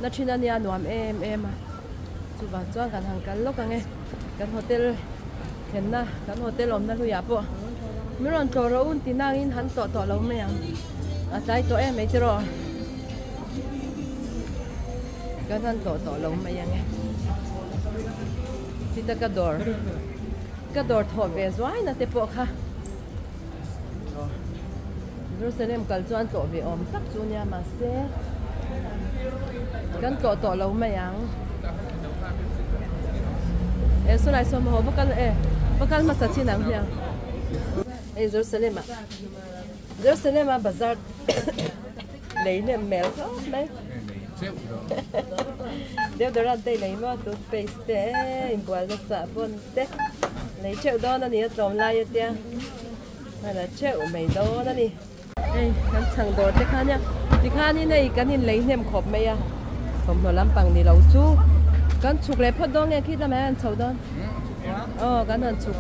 na thin ania nuam em em a chuvang chuan kan han kal lawk ang e kan hotel thlenna kan hotel awmna hluiah pawh. Mi rawn tlawh rawh u ti nangin han tlawh tawh lo mai ang. A tlai tawh em mai tiraw. Kan han tlawh tawh lo mai ang e. Chita ka dawr ka dawr thawh ve zuai na te pawh kha Jerusalem kal chuan tlawh ve awm tak chu nia mahse kan tlawh tawh lo mai ang. E saw lai saw maw va kal e va kal hmasa chin ang hian hei Jerusalem ah Jerusalem a bazar lei hnem hmel khawp mai deodorant te i lei maw toothpaste te inbual nasa pawn te lei theuh dawn a ni a tlawm lai a tia a la theuh mai dawn a ni. Hei kan chhang dawr te kha nia tikhanin hei kan inlei hnem khawp mai a thawmhnaw lampang ni lo chu kan chhuk leh phawt dawn nge khi lamah hian an chho dawn aw kan han chhuk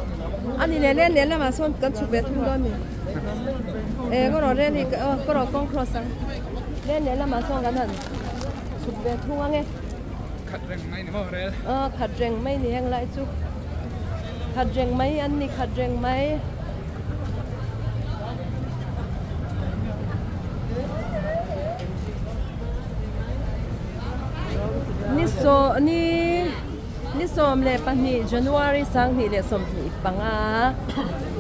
a ni leh leh leh lamah sawn kan chhuk ve thung dawn ni e ka rawh rel hi aw ka rawh kawng cross ang leh leh lamah sawn kan han chhuk ve thung ang e khat reng mai ni maw rel aw khat reng mai ni heng lai chu khat reng mai an ni khat reng mai. Ni saw ni ni sawm leh pahnih January sanghnih leh sawmhnih panga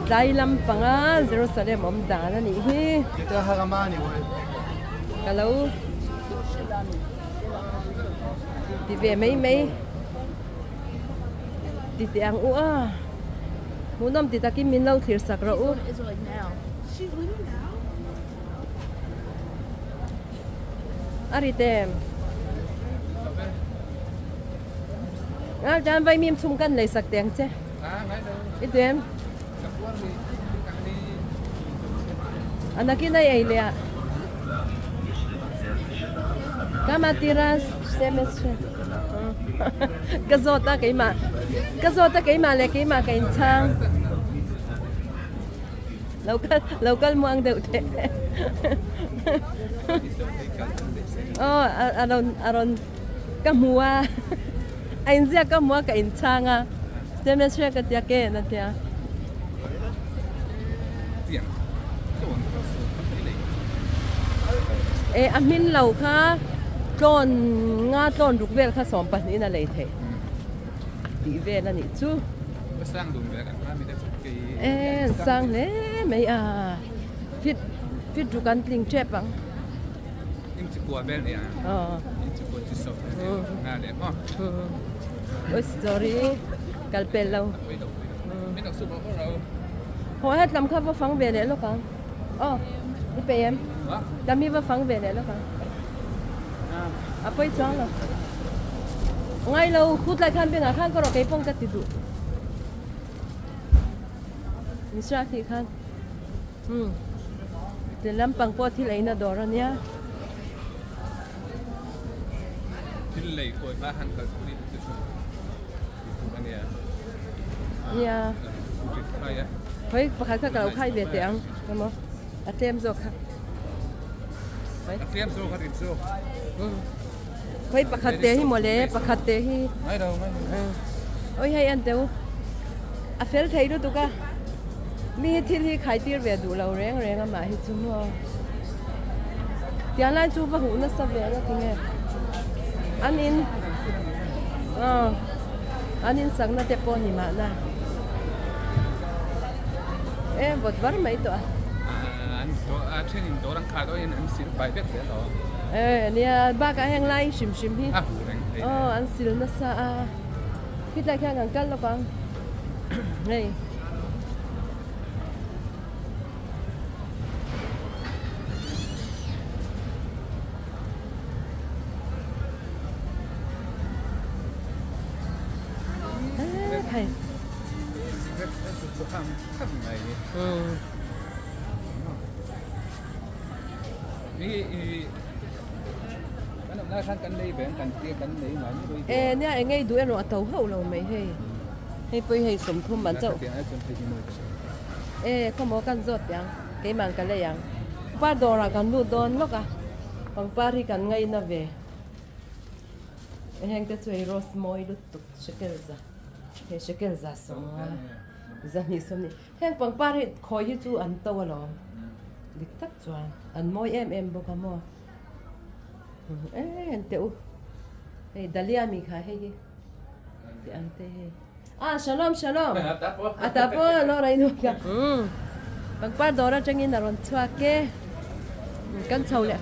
tlai lam panga Jerusalem awm dan a nih hi. Ka lo ti ve mai mai ti teh ang u a. Hmuhnawm ti takin min lo thlir sak rawh u. A ri tem. Ngal tan vai mim chhung kan lei sak teng che. I tuem. Anakin ai ei leh a. Kama tiras semestre. Ka zawt a keimah ka zawt a keimah leh keimah ka inchhang lo kal lo kal muang deuh teh aw a rawn a rawn ka hmu a a inziak ka hmu a ka inchhang a semestre ka tia ke na tia. E a hmin lo kha tlawn nga tlawn ruk vel kha sawm pahnihin a lei theih tih vel a nih chu. E an sang hle mai a fit fit ruk an tling tep ang. Oi sorry kal pel lo. Haw het lam kha va fang ve leh lawk ang. Aw, i peih em? Lam hi va fang ve leh lawk ang. A pawi chuang lo. Ngai lo, khut lai khan bengah khan ka rawh kei pawng ka ti duh. Misra khi khan. Hmm. Tin lampang pawh thil eina dawr a nia. Thil lei kawi hma han kal pui te chu. Nia. Hoi pakhat kha ka lo khai ve teh ang. Emaw a tlem zawk kha. A tlem zawk a rit zawk. Hoi pakhat te hi mawle pakhat te hi. Ngai lo ngai lo. Oi hei an teu. A fel thei lutuk a. Mi hi thil hi khai tir ve duh lo reng reng a mah hi chu maw. Tiang lai chu va huh nasa ve ang a ti nge. An in aw an in sakna te pawh ni mahna. E vawt var mai tawh a. An a then in dawr an khah dawn in an sil fai vek zel lo. E nia bakah heng lai hrim hrim hi. A huh reng thei. Aw an sil nasa a. Khitlai khian kan kal lawk ang. Hei. Hei. E nia eng ei duh erawh a to hauh lo mai hei. Hei pawh hi hei sawmthum man chauh. E khawmaw kan zawt teh ang keimah ka lei ang. Pangpar dawrah kan lut dawn lawk a pangpar hi kan ngaina ve. Heng te chu hei rose mawi lutuk shekel za hei shekel za sawm nga. Zahnih sawmhnih heng pangpar hi khawi hi chu an to alawm dik tak chuan an mawi em em bawk a maw e en teh u hei dahlia mi kha hei hi tih ang te hei ah shalom shalom a ta pawh a lo rei nuam ka pangpar dawr atangin a rawn chhuak e kan chho leh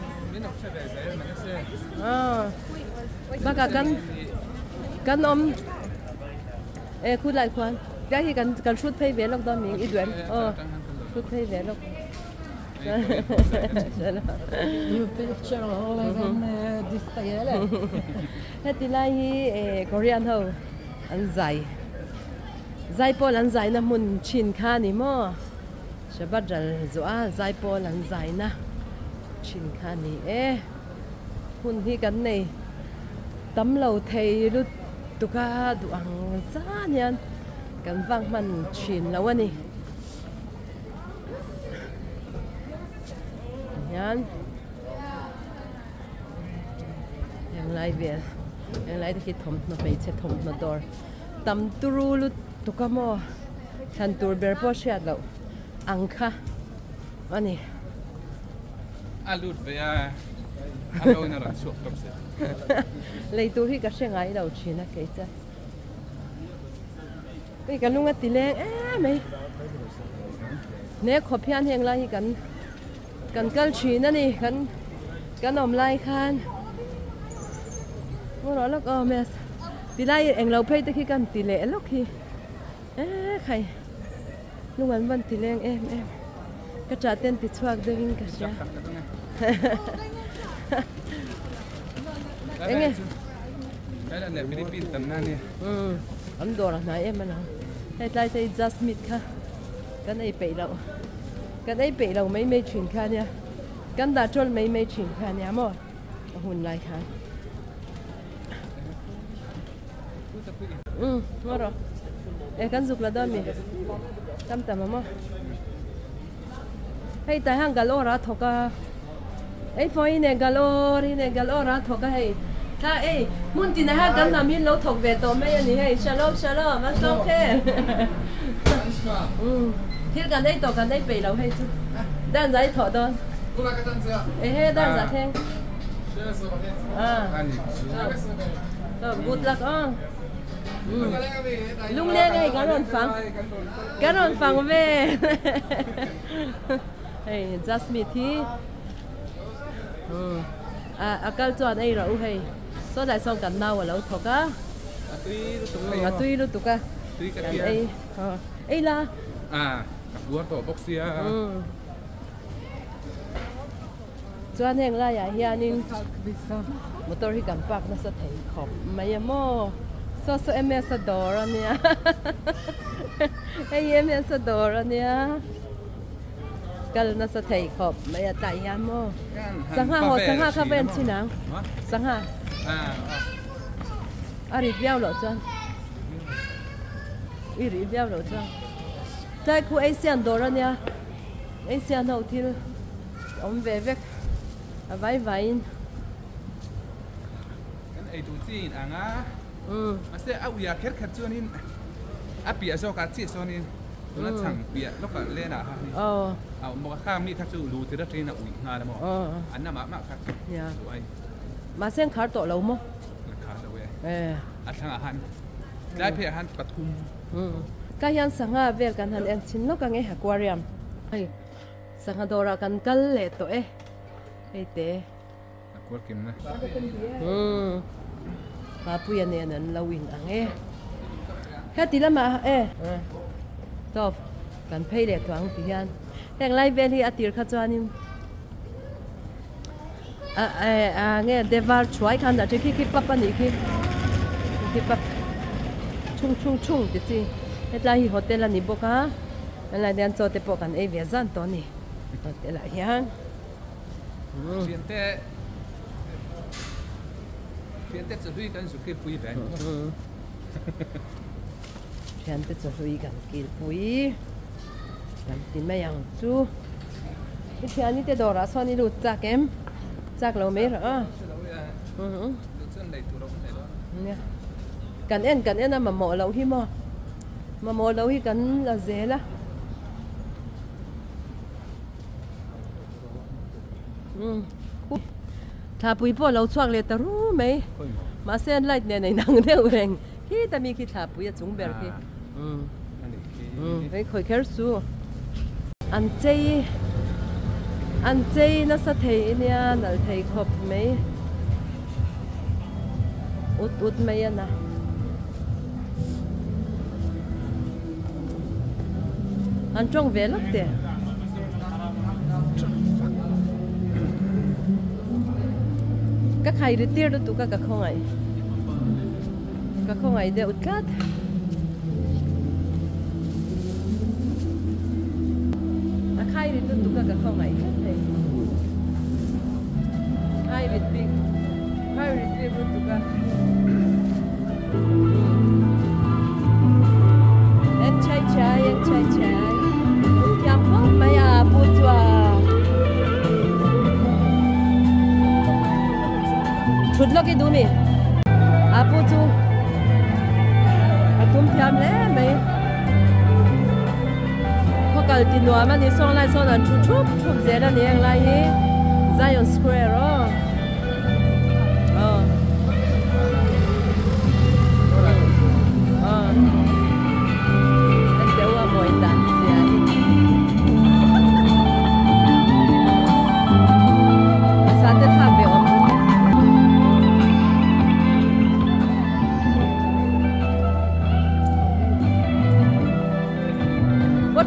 bakah kan kan awm. E khu lai khuan tia hi kan kan hrut phei ve lawk dawn ming i duh em aw hrut phei ve lawk heti lai hi e Korean ho an zai zai pawl an zai na hmun thin kha ni maw Shabbat ral zawh a zai pawl an zai na thin kha ni e hun hi kan nei tam lo thei lut. Tuka duh ang zan hian kan vang hman thin lo a ni. Hian heng lai vel heng lai te khi thawmhnaw hmeichhe thawmhnaw dawr tam turu lutuk a maw thlan tur ber pawh hriat loh ang kha a ni. A lut ve a, a lo in a rawn chhuak tawp se. Lei tur hi ka hre ngai lo thin a kei chuan. Hei ka lung a ti leng em mai. Hne khawp hian heng lai hi kan kan kal thin a ni kan kan awm lai khan. Ngaw rawh lawk aw mess. Ti lai englo phei te khi kan ti leh lawk hi. E khai lung an van ti leng em em. Ka tah ten ti chhuak deuh in ka hria. Enge? Thailand leh Philippines tam na nia. Umm an dawr a hnai em alawm. Hei tlai te hi just meat kha kan ei peih loh. Kan ei peih lo mai mai thin kha nia. Kan dah tawl mai mai thin kha nia maw a hun lai khan. Umm ngaw rawh. E kan zuk la dawn mi. Tam tam a maw. Hei tah hian galore a thawk a ei pawh in e galore in e galore a thawk a hei thla ei hmun tinah hian kan hnam hi an lo thawk ve tawh mai a ni hei shalom shalom an tlawm kher umm thil kan ei tawh kan ei peih lo hei chu dan zai thawh dawn ehe dan za thleng ah good luck aw Lungleng hei kan rawn fang kan rawn fang ve hei Jasmine hi a kal chuan ei rawh u hei saw lai sawn kan nau a lo thawk a a tui lutuk a kan ei ei la a puar tawh bawk sia. Chuan heng laiah hianin motor hi kan park nasa thei khawp mai a maw saw saw MS a dawr a nia hei hi MS a dawr a nia kal nasa thei khawp mai a tlai hian maw sangha haw sangha kha va en chhin ang sangha a rit viau loh chuan i rih viau loh chuan tlai khu Asian dawr a nia. Asian ho thil awm ve vek a vai vaiin. Kan ei duh chi in ang a, mahse a uiah kher kher chuanin a piah zawkah chiah sawnin tuna chhang piah lawkah lenah kha hi a awm bawk a, khang mi kha chu lu tir atangin a uih nghal a maw, an amah mah kha chu duh ai. Mahse an khar tawh lo maw? An khar lo e, a thlangah khan tlai pheiah khan pathum. Ka hian sangha vel kan han en chhin lawk ang e aquarium hei sangha dawrah kan kal leh tawh e hei te umm Papuia nen an lo in ang e heti lamah e tawp kan phei leh tawh ang ti hian heng lai vel hi a tir kha chuanin a e a nge devar thuai khan dah khi khi pap a nih khi khi pap chhung chhung chhung ti chi hetlai hi hotel a ni bawk a helai hian chaw te pawh kan ei ve zan tawh a ni hotel ah hian thiante thiante chaw hlui kan zu kilpui ve thiante chaw hlui kan kilpui kan ti mai ang chu. I thiani te dawrah sawn i lut chak em? Chak lo mai rawh a. Nia. Kan en kan en a mamawh loh hi maw. Mamawh loh hi kan la zel a. Umm thlapui pawh a lo chhuak leh ta ru mai mahse an light nen a inang deuh reng khita mi khi thlapui a chung ber khi umm hei khawi kher su an chei an chei nasa thei ania nalh thei khawp mai ut ut mai a na. An tawng ve lawk teh. Ka khai ri tir lutuk a ka khawngaih. Ka khawngaih deuh tlat. A khai rit lutuk a ka khawngaih tlat hei. Khai rit bik. Khai rit bik lutuk a. En chai chai en chai chai thiam khawp mai a pu chua thut lawk i duh mi a pu chu a tum thiam hle mai khaw kal ti nuam a ni sawn lai sawn an thu thup thup zel a ni heng lai hi Zion Square aw.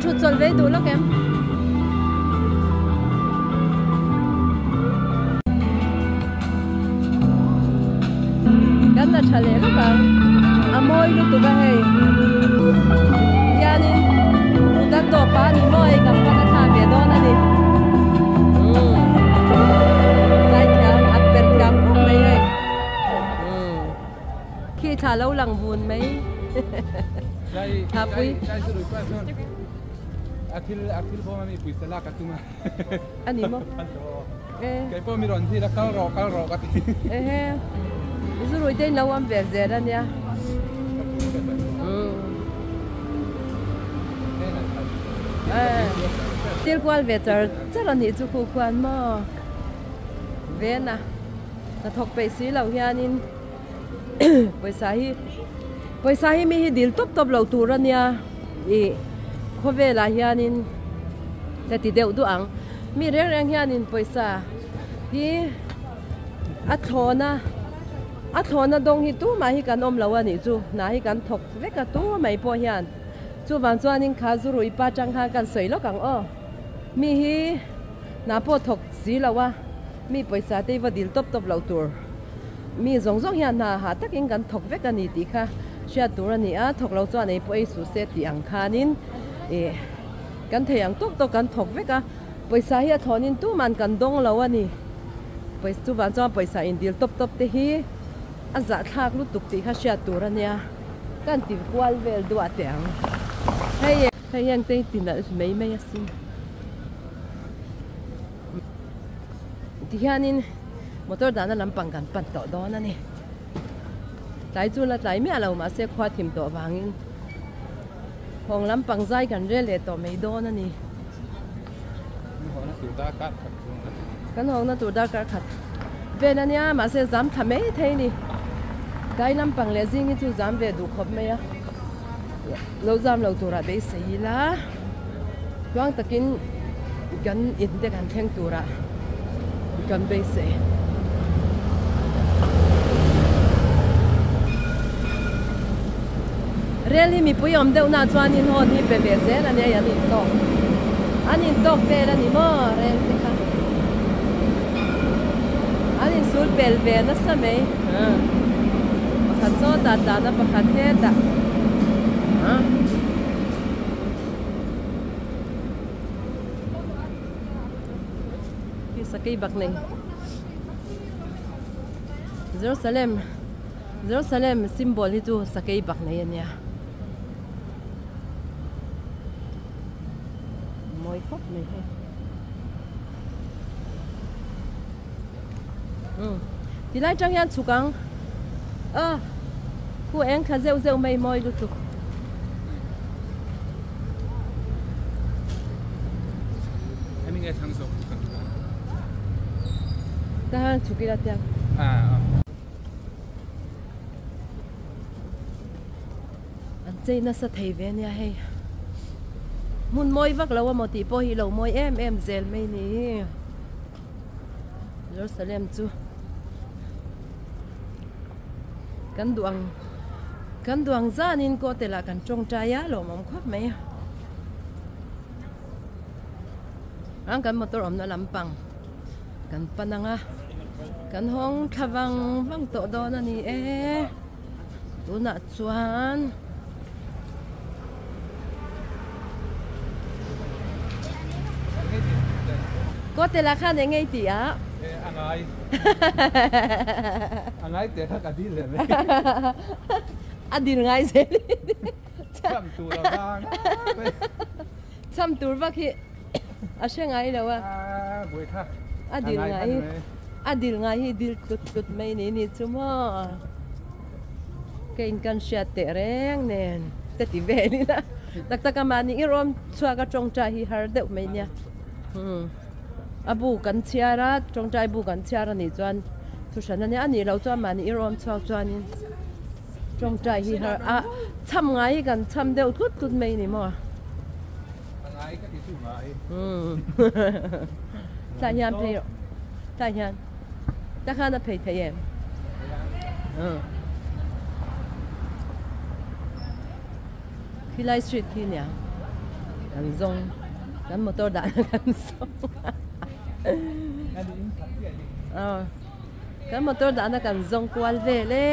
Thut chawl ve duh lawk em? Kan la tha leh lawk ang. A mawi lutuk a hei. Hianin kut an dawh pah a ni maw hei kan pan a thla ve dawn a ni. Umm zaithiam a per thiam khawp mai hei. Umm khi thla lo lang vun mai. Thlapui. A thil a thil bawm a mi pawisa lak a tum a. A ni maw? Kei pawh mi rawn thil a kal rawh kal rawh ka ti. Ehe zurui te in lo awm ve zel a nia. Thil kual ve char char a nih chu khu khuan maw ven a hnathawk peih si lo hianin pawisa hi pawisa hi mi hi dil tawp tawp lo tur a nia ih khawvelah hianin ka ti deuh duh ang mi reng reng hianin pawisa hi a thlawn a a thlawna dawng hi tumah hi kan awm lo a nih chu hna hi kan thawk vek a tu mai pawh hian chuvang chuanin kha zu rui pa tang khan kan sawi lawk ang aw mi hi hna pawh thawk si lo a mi pawisa te hi va dil tawp tawp loh tur. Mi zawng zawng hian hna hah takin kan thawk vek a ni tih kha hriat tur a ni a, thawk lo chuan ei pawh ei suh se tih ang khanin ih kan thei ang tawk tawk kan thawk vek a, pawisa hi a thlawnin tuman kan dawng lo a ni. Pawisa chuvang chuan pawisa indil tawp tawp te hi a zahthlak lutuk tih kha hriat tur a nia, kan ti kual vel duah teh ang. Hei hei heng te hi ti nalh mai mai asin. Tihianin motor dahna lampang kan pan tawh dawn a ni. Tlai chu la tlai miah lo mahse khua thim tawh vangin hawng lampang zai kan rel leh tawh mai dawn a ni. Kan hawngna tur darkar khat vel a nia mahse zam thla mai thei a ni. Tlai lampang leh zing hi chu zam ve duh khawp mai a, lo zam lo turah beisei ila. Tluang takin kan in te kan thleng turah kan beisei. Rel hi mipui awm deuh nah chuanin hawn hi pe ve zel a nia an intawk an intawk vel a ni maw rel te kha an insul pel ve nasa mai pakhat sawtah tlan a pakhat hetah. Sakei bak nei Jerusalem Jerusalem symbol hi chu sakei bak nei ania mawi khawp mai hei umm tilai tang hian chhuk ang a khu eng thla zeuh zeuh mai mawi lutuk. nge thlang zawk kan duh a. Tahan chhuk ila tiang. Ah. An chei nasa thei ve ania hei. Hmun mawi vak lo amaw tih pawh hi lo mawi em em zel mai ni. Jerusalem chu kan duh ang kan duh ang zanin kawtel ah kan tawngtai a lawmawm khawp mai a. Ang kan motor awmna lampang kan pan ang a kan hawng thla vang vang tawh dawn a ni e tunah chuan Kawtel ah khan eng ei tih ah? E a ngai. A ngai teh kha ka dil leh mai. A dil ngai zel i. Cham tur a vang mai. Cham tur vak hi a hre ngai lo a. A buai kha. A dil ngai hi a dil ngai hi dil tlut tlut mai ni ni chu maw. Ka in kan hriat teh reng nen ka ti vel ila tak tak a mahni i rawm chhuak a tawngtai hi har deuh mai nia umm a bu kan chhiar a tawngtai bu kan chhiar a nih chuan thu hran a nia a nih loh chuan mahni i rawm chhuak chuanin tawngtai hi har a cham ngai hi kan cham deuh tlut tlut mai ni maw a ngai ka ti chu ngai umm tah hian phei rawh tah hian. Ta khan a phei thei em? Khilai street khi nia kan zawng kan motor dah na kan zawng kan motor dah na kan zawng kual vel e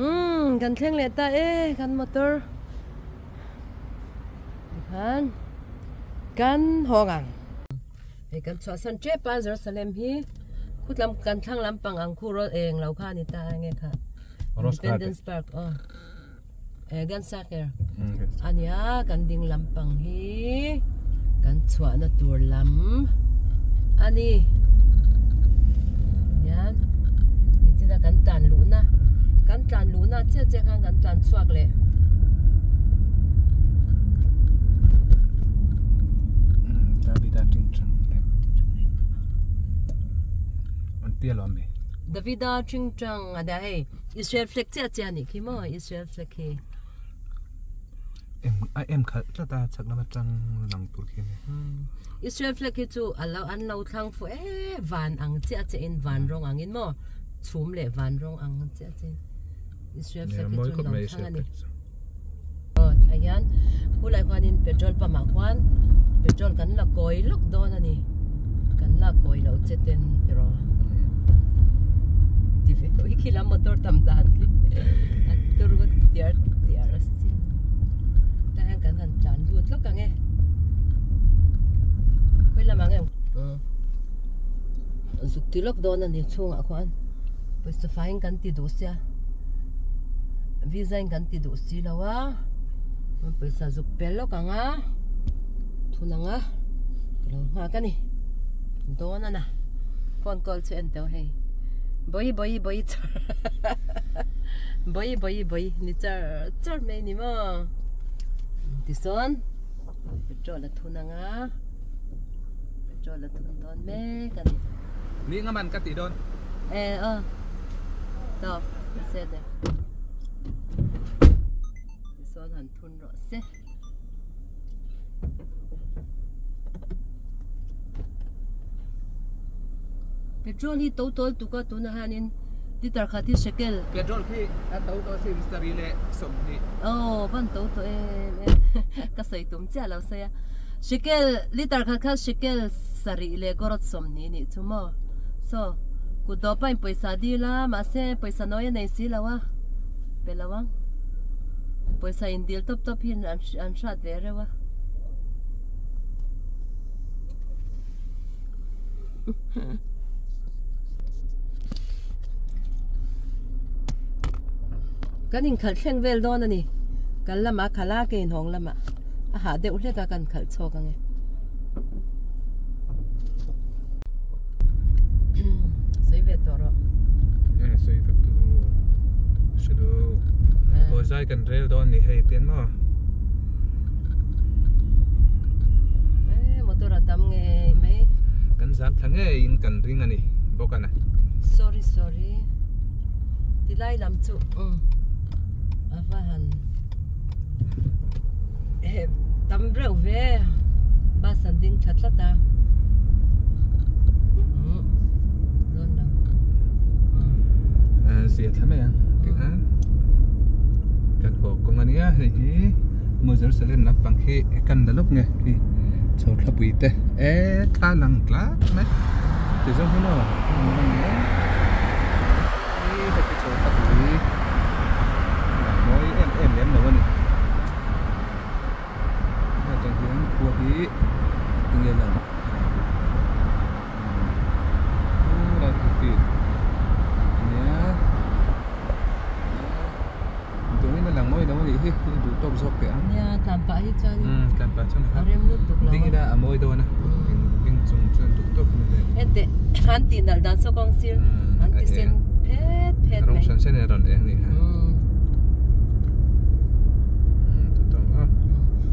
umm kan thleng leh ta e kan motor tikhan kan hawng ang. Hei kan chhuahsan tep a Jerusalem hi khutlam kan thlang lampang ang khu rawt eng lo kha a ni ta a nge kha Independence Park aw eh Gan Saker a nia kan ding lampang hi kan chhuahna tur lam a ni hian nichina kan tlan luhna kan tlan luhna chiah chiah khan kan tlan chhuak leh. Davida Chingchang lem an tia lo ami. Davida Chingchang a nia hei Israel flag chiah chiah anih khi maw Israel flag khi. Em a em khalh tlat a chhak lam atang lang tur khi ani. Israel flag hi chu a lo an lo thlang fuh e van ang chiah chiah in van rawng ang in maw chhum leh van rawng ang chiah chiah in. Israel flag hi chu lo thlang a ni. Aw tah hian khulai khuanin petrol pump ah khuan petrol kan la kawi lawk dawn a ni kan lak kawi loh che ten tiraw ti ve ui khi lam motor tam dan khi a turu tiar tiar a sin tah hian kan han tlan lut lawk ang e khawi lamah nge zuk ti lawk dawn a ni chhungah khuan. Pawisa faiin kan ti duh sia visa in kan ti duh si lo a pawisa zuk pel lawk ang a thun ang a ka lo nghak a ni dawn a na phone call chu en teuh hei bawi bawi bawi char bawi bawi bawi ni char char mai ni maw tisawn petrol a thun ang a petrol a thun dawn mek a ni. Ni nga man ka ti dawn. E aw tawp ka set e. Tisawn han thun rawh se. Petrol hi to tawl tuk a tunah hianin liter khat hi shekel. Petrol khi a to tawh sin sarih leh sawmhnih. Aw van to tawh em em ka sawi tum chiah lo sawi a. Shekel liter khat kha shekel sarih leh kaw sawmhnih nih chu maw saw kut dawh pahin pawisa dil a mahse pawisa nawi a nei si lo a pe lo ang pawisa in dil tawp tawp hi an an hrat ve reuh a. Kan inkhalh thleng vel dawn a ni kal lamah khalh a ke inhawng lamah a hah deuh hlek a kan khalh chhuak ang e. Sawi ve tawh rawh. Eh sawi ve tu hre lo. Aw zai kan rel dawn ni hei tian maw. Eh motor a tam ngei mai. zam thla ngeiin kan ring a ni bawk a na. Sorry sorry tilai lam chu umm a va han eh tam reuh ve bus an ding tha tlat a umm dawn lo umm zia thla mai ang tikhan kan haw kawng a nia hei hi maw Jerusalem lampang khi kan la lawk nge khi chho thlapui te e thla lang tlat mai ti zawng hi maw heti chho thlapui lang mawi em em lem lo a ni atang hian khua hi tinge lang Umm khi field ania Tungin a lang mawi lo a nih hi i duh tawk zawk teh ang. Nia tlan pah hi chuan umm tlan pah chuan a rem lutuk lo a. Ding ila a mawi dawn a ding chung chuan duh tawk in a leh. Hete an tih nalh dan saw kawng sir an ti sen phet phet mai. Rawng hran hran in a rawn eng a ni ha.